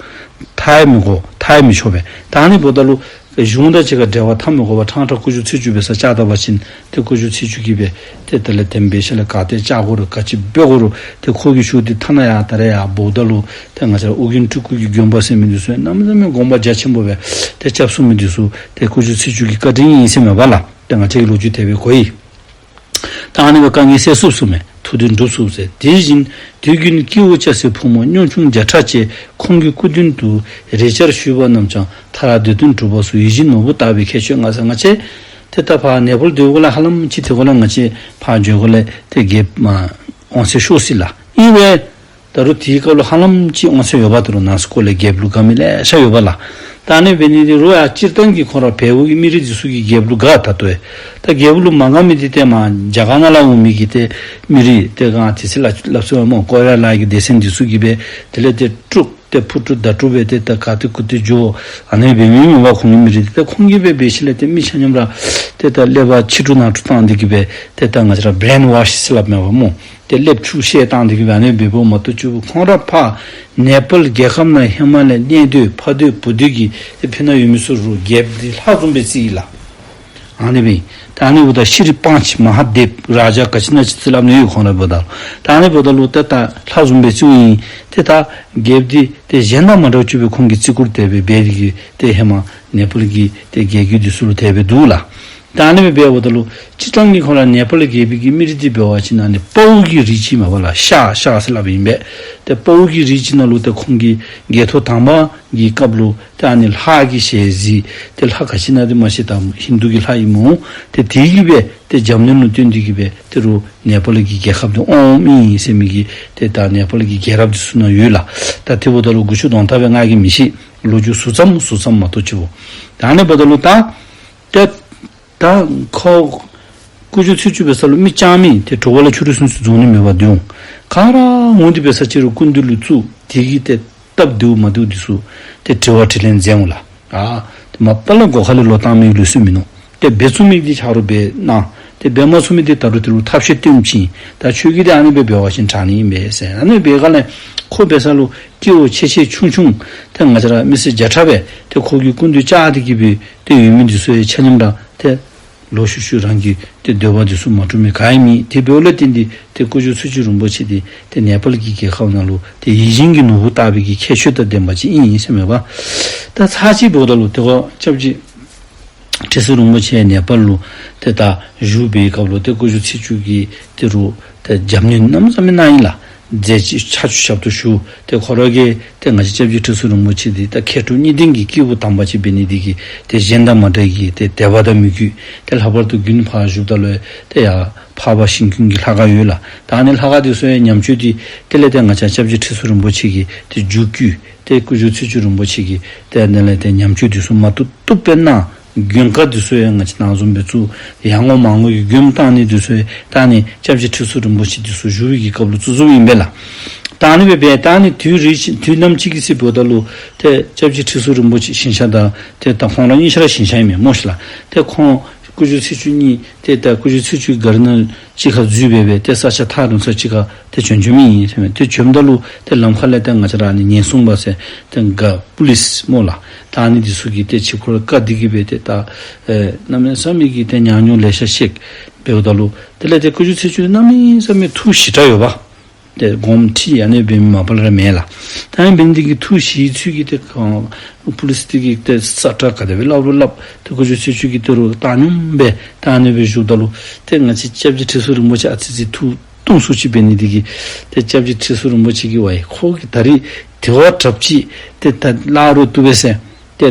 འཐབ་ཡང་མི་དགོ། འཐབ་ཡང་མི་ཆོག་པས། ད་ཨ་ནི་འབདཝ་ད་ལུ་གཞུང་དང་གཅིག་ཁར་འབྲེལ་བ་འཐབ་མི་དགོ་པར་ཕྲང་ཕྲང་སྐུ་ཞབས་ཚེས་བཅུ་འབད་ས་བཅར་ད་པ་ཅིན་ཏེ་སྐུ་ཞབས་ཚེས་བཅུ་གིས་སྦེ་ཏེ་དེ་ལས་དེ་སྦེ་ཤུལ་ལས་ག་ཏེ་བཅར་དགོ་རུང་ག་ཅི་འབད་དགོ་རུང་ཏེ་ཁོ་གིས་ཞུ་སྟེ་ཐ་ན་ཡང་ད་རེས་ཡང་འབདཝ་ད་ལུ་ཏེ་ང་བཅས་ཨོ་རྒྱན་སྤྲུལ་སྐུ་གི་དགོན་པ་ཟེར་མི་འདི་ཚུ་གནམ་མེད་ས་མེད་དགོངས་པ་རྒྱ་ཆེན་པོ་སྦེ་ཏེ་སྐྱབས་སུ་མི་འདི་ཚུ་ཏེ་སྐུ་ཞབས་ཚེས་བཅུ་གི་བཀའ་དྲིན་ཨིན་ཟེར་མས་པ་ལགས། ཏེ་ང་བཅས་ཀྱིས་ལོ་རྒྱུས་དེ་སྦེ་གོ་ཡི། ད་ཨ་ནི་སྦེ་དཀའ་ངལ་སེལ་ཚུགས་ཚུགས་མས། ཐུགས་འདུན་འགྲུབ་ཚུགས་ཟེར། དེ་བཞིན་དུས་རྒྱུན་སྐྱེ་བོ་སྐྱ་སེར་ཕོ་མོ་ཉམ་ཆུང་བརྒྱ་ཕྲག་བཅས་ཁོང་གི་སྐུ་མདུན་དུ་རེ་བཅར་ཞུས་པ་རྣམས་ཀྱང་མཐར་འདོད་དོན་གྲུབ་པ་སོགས་ཡིད་བཞིན་ནོར་བུ་ལྟ་བུའི་ཁྱད་ཆོས་མངའ་ཟེར། ང་བཅས་ཏེ་ད་ཕར་ནེ་པཱལ་སྡོད་སྒང་ལས་ཧ་ལམ་ཅིག་དེ་སྒང་ལས་ང་བཅས་ཕར་འགྱོ་སྒང་ལས་ཏེ་རྒྱལཔོ་མར་དབང་ཚད་ཤོར་ཅི་ལགས། ཨིན་རུང་ད་རུང་དེའི་སྐབས་ལུ་ཧ་ལམ་ཅིག་དབང་ཚད་ཡོདཔ་ད་རུང་ནང་སྐོར་ལས་རྒྱལཔོ་ལུ་དགའ་མི་ལེ་ཤ་ཡོདཔ་ལགས། ད་ཨ་ནི་འབད་ནི་འདི་རུང་ཡང་སྤྱིར་བཏང་གི་ཁོང་ར་བལ་པོ་གི་མི་རིགས་འདི་ཚུ་གིས་རྒྱལཔོ་ལུ་དགའ། ད་ལྟོ་ཡང་ད་རྒྱལཔོ་ལུ་མ་དགའ་མི་འདི་ཏེ་མར་རྒྱ་གར་ནང་ལས་འོང་མི་གི་ཏེ་མི་རིགས་ཏེ་ག་དེ་ཚུ་ལགས་སླབ་ཚུགས་པས་སྨོ། ཀོ་རི་ཡ་ལ་གི་སྡེ་ཚན་འདི་ཚུ་གིས་སྦེ་དེ་ལས་ཏེ་དཀྲུགས་ཏེ་ཕུ་དཀྲུགས་མདའ་དཀྲུགས་སྦེ་ཏེ་ད་ག་ཏེ་གུ་ཏེ་འགྱོ་ཨ་ནི་འབད་མི་མེན་པར་ཁོང་གི་མི་རིགས་འདི་ད་ཁོང་གིས་སྦེ་འབད་ཞིནམ་ལས་ཏེ་མི་ཆ་མཉམ་ར་ཏེ་ད་ཀླད་པ་ཕྱི་དཀྲུག་ནང་དཀྲུག་བཏང་སྟེ་གིས་སྦེ་ཏེ་ད་ང་བཅས་ར་བི་རེན་ཝཱཤ་ཟེར་སླབ་མས་པ་སྨོ། ཏེ་ཀླདཔ་ཆུ་བཤལ་བཏང་སྟེ་གིས་སྦེ་ཨ་ནི་འབདཝ་མ་གཏོགས་ཅིག་ཁོང་ར་ཕར་ནེ་པཱལ་རྒྱལ་ཁབ་ནང་ཧེ་མ་ལས་གནས་སྡོད་ཕ་སྡོད་བུ་སྡོད་ཀྱི་ཏེ་ཕི་ནང་ཡོད་མི་ཚུ་རུང་རྒྱལཔོ་འདི་ལྷ་བཟུམ་སྦེ་བརྩི་ཡི་ལགས། ཨ་ནི་སྦེ་ད་ཨ་ནི་འབདཝ་ད་ཤྲི་པཱཉྩ་མ་ཧཱ་དེབ་རཱ་ཛ་ག་ཅི་ཨིན་ན་ཅིག་ཟེར་སླབ་ནི་ཡོད། ཁོང་ར་འབདཝ་ད་ད་ཨ་ནི་འབདཝ་ད་ལུ་ཏེ་ད་ལྷ་བཟུམ་སྦེ་བརྩིཝ་ཨིན། ཏེ་ད་རྒྱལཔོ་འདི་ཏེ་གཞན་དང་མ་འདྲཝ་ཅིག་སྦེ་ཁོང་གིས་བརྩི་བཀུར་དེ་སྦེ་འབད་དེ་གིས་ཏེ་ཧེ་མ་ནེ་པཱལ་གྱི་ཏེ་རྒྱལ་བརྒྱུད་འདི་ཚུ་ལུ་དེ་སྦེ་འདུག་ལགས། ད་ཨ་ནི་སྦེ་འབདཝ་ད་ལུ་སྤྱིར་བཏང་གི་ཁོང་ར་ནེ་པཱལ་རྒྱལ་པོ་གི་མི་རིགས་འདི་འབད་བ་ཅིན་ཨ་ནི་དཔའ་བོ་གི་རིགས་ཅིག་མས་པ་ལགས། ཤཱཀ་ཤཱཀ་ཟེར་སླབ་ཨིན་པས། ཏེ་དཔའ་བོ་གི་རིགས་ཅིག་ནང་ལུ་ཏེ་ཁོང་གི་རྒྱལ་ཐོ་དང་པ་གི་སྐབས་ལུ་ཏེ་ཨ་ནི་ལྷ་གི་ཞལ་གཟིགས་ཏེ་ལྷ་ག་ཅི་ཨིན་ན་འདི་མ་ཤེས། ད་ཧིན་དུ་གི་ལྷ་ཨིན་སྨོ། ཏེ་དེ་གིས་སྦེ་ཏེ་འཇམ་མཉེན་ལུ་བསྟན་ཏེ་གིས་སྦེ་ད་རུང་ནེ་པཱལ་གྱི་རྒྱལ་ཁབ་འདི་དབང་འོངམ་ཨིན་ཟེར་མི་གི་ཏེ་ད་ནེ་པཱལ་གྱི་རྒྱལ་རབས་འདི་ཚུ་ནང་ཡོད་ལགས། ད་དེ་འབདཝ་ད་ལུ་དགུ་བཅུ་གོ་དང་པ་སྦེ་ང་གིས་མི་ཤེས། ལོ་རྒྱུས་ཟུར་ཙམ་ཟུར་ཙམ་མ་གཏོགས་ཅིག་འབདཝ་ད་ཨ་ནི་འབདཝ་ད་ལུ་ད་ཏེ་ད་ཁོ་སྐུ་ཞབས་ཚེས་བཅུ་འབད་ས་ལུ་མི་རྐྱངམ་ཨིན། ཏེ་དྲོ་པ་ལས་ཕྱི་རུ་ཚུན་ཚོད་རྫོགས་ནི་མེད་པར་སྡོད་འོང་། ག་ར་འོང་སྟེ་འབད་ས་ཅིག་རུང་སྐུ་མདུན་ལུ་བཙུགས། དེ་གིས་ཏེ་སྟབས་བདེཝ་མ་བདེཝ་འདི་ཚུ་ཏེ་དྲི་བ་དྲིས་ལན་མཛད་འོང་ལགས། ཨ་ཏེ་མ་པ་ལས་སྒོ་ཁ་ལས་ལོག་བཏང་མི་ལུགས་སྲོལ་མིན་ནུག། ཏེ་འབད་ཚུགས་མི་འདི་ཆ་རོགས་འབད་གནང་། ཏེ་འབད་མ་ཚུགས་མི་འདི་ད་རུང་དེ་ལུ་ཐབས་ཤེས་སྟོནམ་ཅིག་ཨིན། ད་ཁྱོད་ཀྱིས་ཏེ་ཨ་ནི་སྦེ་འབད་བ་ཅིན་དྲག་ནི་ཨིན་པས་ཟེར། ཨ་ནི་སྦེ་ག་ལས་ཁོ་འབད་ས་ལུ་སྐྱེ་བོ་ཆེ་ཆེ་ཆུང་ཆུང་ཏེ་ང་བཅས་ར་མི་སེར་བརྒྱ་ཕྲག་སྦེ་ཏེ་ཁོ་གི་སྐུ་མདུན་བཅར་ཏེ་གིས་སྦེ་ཏེ་ཡོད་མི་འདི་ཚུ་ཡང་ཆ་མཉམ་ར་ཏེ་ལོག་ཤུལ་ཤུལ་རང་གི་ཏེ་འདོད་པ་འདི་ཚུ་མ་འགྲུབ་མི་ག་ཡང་མེད། དེ་འབདཝ་ལས་བརྟེན་ཏེ་ཏེ་སྐུ་ཞབས་ཚེས་བཅུ་རིན་པོ་ཆེ་འདི་ཏེ་ནེ་པཱལ་གྱི་རྒྱལ་ཁབ་ནང་ལུ་ཏེ་ཡིད་བཞིན་གྱི་ནོར་བུ་ལྟ་བུའི་གི་ཁྱད་ཆོས་དང་ལྡན་པ་ཅིག་ཨིན་ཟེར་མས་པ། ད་ཚར་གཅིག་འབདཝ་ད་ལུ་ཏེ་ཁོ་སྐྱབས་རྗེ་ཁྲི་ཟུར་རིན་པོ་ཆེ་ནེ་པཱལ་ལུ་ཏེ་ད་བཞུགས་པའི་སྐབས་ལུ་ཏེ་སྐུ་ཞབས་ཚེས་བཅུ་གིས་ཏེ་རུང་ཏེ་རྒྱབ་སྣོན་གནམ་མེད་ས་མེད་གནང་ཡི་ལགས། མཛད་རྗེས་ཕྱག་ཕྱི་ཞབས་ཏོག་ཞུ། ཏེ་ཁོ་ར་གིས་ཏེ་ང་བཅས་སྐྱབས་རྗེ་ཁྲི་ཟུར་རིན་པོ་ཆེ་འདི་ད་མཁས་གྲུབ་གཉིས་ལྡན་གྱི་སྐྱེས་བུ་དམ་པ་ཅིག་འབད་ནི་འདི་གིས་ཏེ་གཞན་དང་མ་འདྲ་བའི་ཏེ་དད་པ་དང་མོས་གུས། ཏེ་ལྷག་པར་དུ་དགུན་ཕར་བཞུགསཔ་ད་ལུ་ཏེ་ཡར་འཕགས་པ་ཤིང་ཀུན་གྱི་ལྷ་ཁང་ཡོད་ལགས། ད་ཨ་ནི་ལྷ་ཁང་འདི་ཚུ་ཡང་ཉམས་བཅོས་འདི་དེ་ལས་ཏེ་ང་བཅས་སྐྱབས་རྗེ་ཁྲི་ཟུར་རིན་པོ་ཆེ་གིས་ཏེ་མཇུག་བསྐུལ། ཏེ་སྐུ་ཞབས་ཚེས་བཅུ་རིན་པོ་ཆེ་གིས་ཏེ་དེ་ལས་ཏེ་ཉམས་བཅོས་འདི་ཚུ་མ་བཏུབ་བཏུབ་སྦེ་གནང་། མགོན་ཁང་འདི་ཚུ་ཡང་ང་བཅས་ནང་བཟུམ་སྦེ་བཙུགས། ཡར་ངོ་མར་ངོ་གི་མགོནམ་བཏང་ནི་འདི་ཚུ་ཡང་ད་ཨ་ནི་སྐྱབས་རྗེ་ཁྲི་ཟུར་རིན་པོ་ཆེ་འདི་ཚུ་བཞུགས་པའི་གི་སྐབས་ལུ་བཙུགས་བཙུགསཔ་ཨིན་པས་ལགས། ད་ཨ་ནི་སྦེ་འབད་ད་ཨ་ནི་དུས་རེ་བཞིན་དུས་ནམ་ཅིག་གི་ཚེ་འབདཝ་ད་ལུ་ཏེ་སྐྱབས་རྗེ་ཁྲི་ཟུར་རིན་པོ་ཆེ་ཞིང་གཤེགས་དང་ཏེ་ད་ཁོང་ར་གཉིས་ཆ་ར་ཞིང་གཤེགས་ཨིན་མས་སྨོ་ཤིག་ལགས། ཏེ་ཁོང་སྐུ་ཞབས་ཚེས་བཅུ་གཉིས་ཏེ་ད་སྐུ་ཞབས་ཚེས་བཅུ་གི་གཱ་རི་ནང་གཅིག་ཁར་འཛུལ་སྦེ་སྦེ་ཏེ་ས་ཆ་ཐག་རིང་ས་གཅིག་ཁར་ཏེ་བྱོན་བྱོནམ་ཨིན་ཟེར་མས། ཏེ་བྱོནམ་ད་ལུ་ཏེ་ལམ་ཁ་ལས་ཏེ་ང་བཅས་ར་ཨ་ནི་ཉེན་སྲུང་པ་ཟེར་ཏེ་ག་པུ་ལིསི་སྨོ་ལགས། ད་ཨ་ནི་འདི་ཚུ་གིས་ཏེ་ཕྱི་ཁར་བཀག་སྟེ་གིས་སྦེ་ཏེ་ད་ཨེ་གནམ་མེད་ས་མེད་ཀྱི་ཏེ་ཉག་ཉོག་ལེ་ཤ་བཤད་འབདཝ་ད་ལུ་དེ་ལས་ཏེ་སྐུ་ཞབས་ཚེས་བཅུ་གནམ་མེད་ས་མེད་ཐུགས་ཞི་དྲགས་ཡོདཔ། ཏེ་དགོངསམ་ཁྲེལ་ཨ་ནི་སྦེ་མ་པ་ལས་ར་མེད་ལགས། ད་ཨ་ནི་འབད་ནི་འདི་གིས་ཐུགས་ཞི་ཚུལ་གྱིས་ཏེ་ག་པུ་ལིསི་འདི་གིས་ཏེ་ས་ཁྲ་ག་དེ་སྦེ་སླབ་རུང་སླབ། ཏེ་སྐུ་ཞབས་ཚེས་བཅུ་གིས་ཏེ་རུང་བཏང་སྙོམས་སྦེ་ད་ཨ་ནི་སྦེ་བཞུགསཔ་ད་ལུ་ཏེ་ང་བཅས་སྐྱབས་རྗེ་ཁྲི་ཟུར་རིན་པོ་ཆེ་ཨ་ཙི་ཙི་ཐུགས་གཏུམ་སུ་ཅིག་འབད་ནི་འདི་གིས་ཏེ་སྐྱབས་རྗེ་ཁྲི་ཟུར་རིན་པོ་ཆེ་གིས་ཝའི་ཁོ་གིས་ད་རིས་དེ་བ་དྲགཔ་ཅིག་ཏེ་ད་སླབ་རུང་བཏུབ་པས་ཟེར་ཏེ་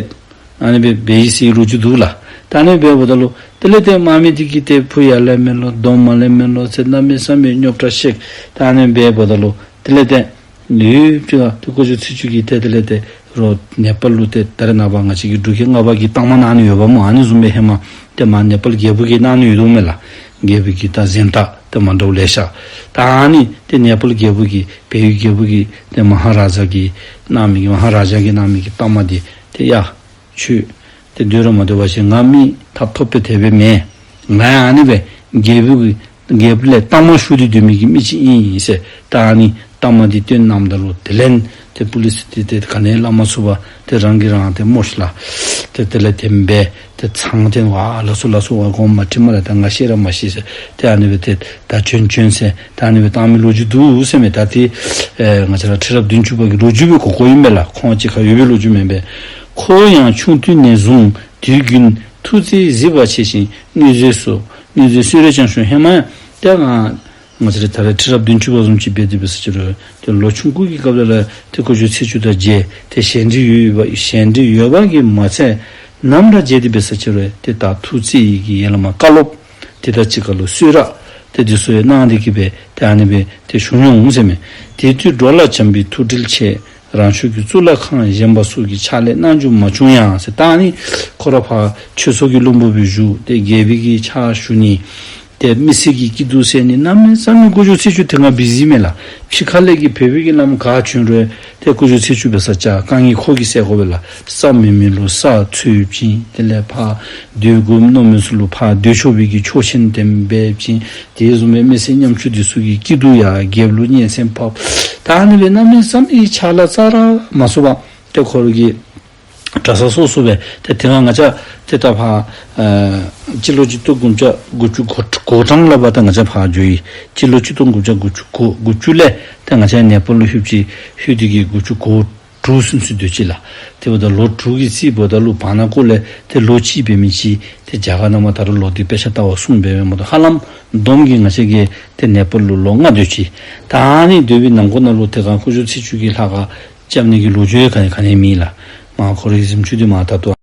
ཨ་ནི་སྦེ་འབད་ཡི་ཟེར་ལོ་རྒྱུས་འདུག་ལགས། ད་ཨ་ནི་སྦེ་འབདཝ་ད་ལུ་དེ་ལས་ཏེ་དམག་མི་འདི་གིས་ཏེ་ཕུ་ཡར་ལས་མེ་ལོང་གདོང་མར་ལས་མེ་ལོང་ཟེར་གནམ་མེད་ས་མེད་རྙོག་དྲ་བཤད། ད་ཨ་ནི་སྦེ་འབདཝ་ད་ལུ་དེ་ལས་ཏེ་ཡུདཔ་ཅིག་ཁར་ཏེ་སྐུ་ཞབས་ཚེས་བཅུ་གིས་ཏེ་དེ་ལས་ཏེ་རོགས་ནེ་པཱལ་ལུ་ཏེ་ད་རེས་ནངས་པ་ང་བཅས་ཀྱི་འབྲུག་རྒྱལ་ལྔ་པ་གི་རྟགས་མ་གནང་ནི་ཡོདཔ་སྨོ། ཨ་ནི་བཟུམ་སྦེ་ཧེ་མ་ཏེ་མར་ནེ་པཱལ་རྒྱལ་པོ་གིས་གནང་ནི་ཡོད་དོ་མས་ལགས། རྒྱལ་པོ་གི་ད་གཟེངས་རྟགས་ ཏེ་མ་འདྲཝ་ལེ་ཤ། ད་ཨ་ནི་ཏེ་ནེ་པཱལ་རྒྱལ་པོ་གིས་བལ་ཡུལ་རྒྱལ་པོ་གིས་ཏེ་མ་ཧཱ་རཱ་ཛ་གིས་གནང་མི་གི་མ་ཧཱ་རཱ་ཛ་གིས་གནང་མི་གི་རྟགས་མ་འདི་ཏེ་ཡ་ཁྱོད་ཏེ་སྡོད་ར་མ་སྡོད་པ་ཅིན་ང་མི་ཐབས་ཐོབ་པའི་དེ་སྦེ་མེན། ང་ཡང་ཨ་ནི་སྦེ་རྒྱལ་པོ་གི་རྒྱལ་པོ་ལས་རྟགས་མ་ཞུ་སྟེ་སྡོད་མི་གི་མི་ཅིག་ཨིན་ཟེར། ད་ཨ་ནི་རྟགས་མ་འདི་སྟོན་གནངམ་ད་ལུ་དེ་ལས་ཏེ་པུ་ལི་སི་འདི་ཏེ་ག་ནི་ཡང་སླབ་མ་ཚུགས་པར་ཏེ་རང་གིས་རང་ཏེ་མོ་ཤི་ལ་ཏེ་དེ་ལས་ཏེ་འབད་ཏེ་ཚང་ཏེ་ཝ་ལ་སོ་ལ་སོ་ཝ་གོ་མ་ཁྲི་མ་ལ་ད་ང་ཤེས་ར་མ་ཤེས་ཟེར། ཏེ་ཨ་ནི་སྦེ་ཏེ་ད་བྱོན་བྱོན་ཟེར་ད་ཨ་ནི་སྦེ་བཏང་མི་ལོ་རྒྱུས་འདུག་ཟེར་མས། ད་ཏེ་ཨེ་ང་བཅས་ར་ཁྲི་རབས་བདུན་ཅུ་པ་གི་ལོ་རྒྱུས་སྦེ་གོ་གོཝ་ཨིན་པས་ལགས། ཁོང་གཅིག་ཁར་ཡོད་པའི་ལོ་རྒྱུས་མེན་པས། ཁོ་ཡང་ཆུང་དུས་ནས་བཟུང་དུས་རྒྱུན་ཐུགས་རྗེས་གཟིགས་པར་བྱས་ཤིང་མངོན་མཛོད་སུ་མངོན་མཛོད་གསོལ་རས་ཀྱང་ཞུ། ཧེ་མ་ཡང་ཏེ་ང་ང་བཅས་ར་ད་རེས་ཁྲི་རབས་བདུན་ཅུ་པ་བཟུམ་ཅིག་འབད་དེ་འབད་ས་ཅིག་རུང་ཏེ་ལོ་ཆུང་ཀུ་གི་སྐབས་ལས་ར་ཏེ་སྐུ་ཞབས་ཚེས་བཅུ་དང་མཇལ་ཏེ་ཞལ་འདྲིས་ཡོད་པ་ཞལ་འདྲིས་ཡོད་པ་གིས་མ་ཚད་ནམ་ར་མཇལ་ཏེ་འབད་ས་ཅིག་རུང་ཏེ་ད་ཐུགས་རྗེ་ཡི་གི་ཡ་ལ་མ་བཀའ་སློབ་ཏེ་ད་ཅིག་ཁར་ལུ་གསོལ་རས་ཏེ་འདི་ཚུ་ཡང་གནང་སྟེ་གི་སྦེ་ཏེ་ཨ་ནི་སྦེ་ཏེ་བཞུགས་མྱོང་ཟེར་མས། དེ་དུས་འགྲོ་ལ་བྱམས་པའི་ཐུགས་འདྲིས་ཆེ། རང་ཕྱོགས་ཀྱི་གཙུག་ལག་ཁང་བཞེངས་པ་སོགས་ཀྱི་ཕྱག་ལས་གནང་རྒྱུ་མ་བྱུང་ཡང་ཟེར། ད་ཨ་ནི་ཁོ་ར་ཕར་ཆོས་ཚོགས་ཀྱི་བློན་པོ་སྦེ་བཞུགས་ཏེ་རྒྱལ་པོའི་གི་ཕྱག་ཞུ་ནི་ཏེ་མི་སེར་གྱི་སྐྱིད་སྡུག་སེལ་ནི་གནམ་མེད་ས་མེད་སྐུ་ཞབས་ཚེས་བཅུ་དེ་སྒང་བི་ཟི་མས་ལགས། ཕྱི་ཁ་ལས་ཀྱི་བོད་པའི་གི་ལམ་ག་བྱོན་རུང་ཏེ་སྐུ་ཞབས་ཚེས་བཅུ་འབད་ས་ཅིག་དཀའ་ངལ་ཁོ་གིས་སེལ་དགོ་པས་ལགས། ས་མེད་མི་ལུ་ས་འཚོལ་བྱིན་དེ་ལས་ཕར་སྡོད་དགོ་མནོ་མི་ཚུ་ལུ་ཕར་སྡོད་ཆོག་པའི་གི་ཆོག་མཆན་དེམ་འབད་བྱིན། དེ་བཟུམ་སྦེ་མི་སེར་ཉམ་ཆུང་འདི་ཚུ་གི་སྐྱིད་སྡུག་ཡང་རྒྱལཔོ་ལུ་སྙན་གསན་ཕབ། ད་ཨ་ནི་སྦེ་གནམ་མེད་ས་མེད་ཕྱག་ལཱ་རྩ་ར་མ་ཚུགས་པར་ཏེ་ཁོ་ར་གི་གྲྭ་ས་སོ་སོ་སྦེ་ཏེ་དེ་སྒང་ང་བཅས་ཏེ་ད་ཕར་ཨ་སྤྱི་ལོ་གཅིག་སྟོང་དགུ་བརྒྱ་དགུ་བཅུ་གོ་གོ་གྲངས་ལ་བ་ད་ང་བཅས་ཕར་འགྱོ་ཡི། སྤྱི་ལོ་གཅིག་སྟོང་དགུ་བརྒྱ་དགུ་བཅུ་གོ་དགུ་བཅུ་ལས་ཏེ་ང་བཅས་ནེ་པཱལ་ལུ་ལྷོདཔ་ཅིག་ལྷོད་དེ་གི་དགུ་བཅུ་གོ་དྲུག་ཚུན་ཚོད་སྡོད་ཅི་ལགས། དེ་འབདཝ་ད་ལོ་དྲུག་གི་རྩིས་འབདཝ་ད་ལུ་བར་ན་ཀོ་ལས་ཏེ་ལོ་གཅིག་འབད་མི་ཅིག་ཏེ་རྒྱ་གར་ནང་མར་ད་རུང་ལོག་སྟེ་དཔེ་ཆ་ལྟ་བར་སོང་སྦེ་འབདཝ་ད་ཧ་ལམ་བསྡོམས་ཀྱིས་ང་བཅས་ཀྱིས་ཏེ་ནེ་པཱལ་ལུ་ལོ་ལྔ་སྡོད་ཅི། ད་ཨ་ནི་སྡོད་པའི་ནང་འཁོད་ནང་ལུ་དེ་སྒང་སྐུ་ཞབས་ཚེས་བཅུ་གིས་ལྷ་ཁང་རྐྱབ་ནི་གི་ལོ་རྒྱུས་ཡང་ག་ནི་ག་ནི་མེད་ལགས། མར་ཁོ་རའི་གཟིམ་ཅུང་འདི་མར་ད་ལྟོ་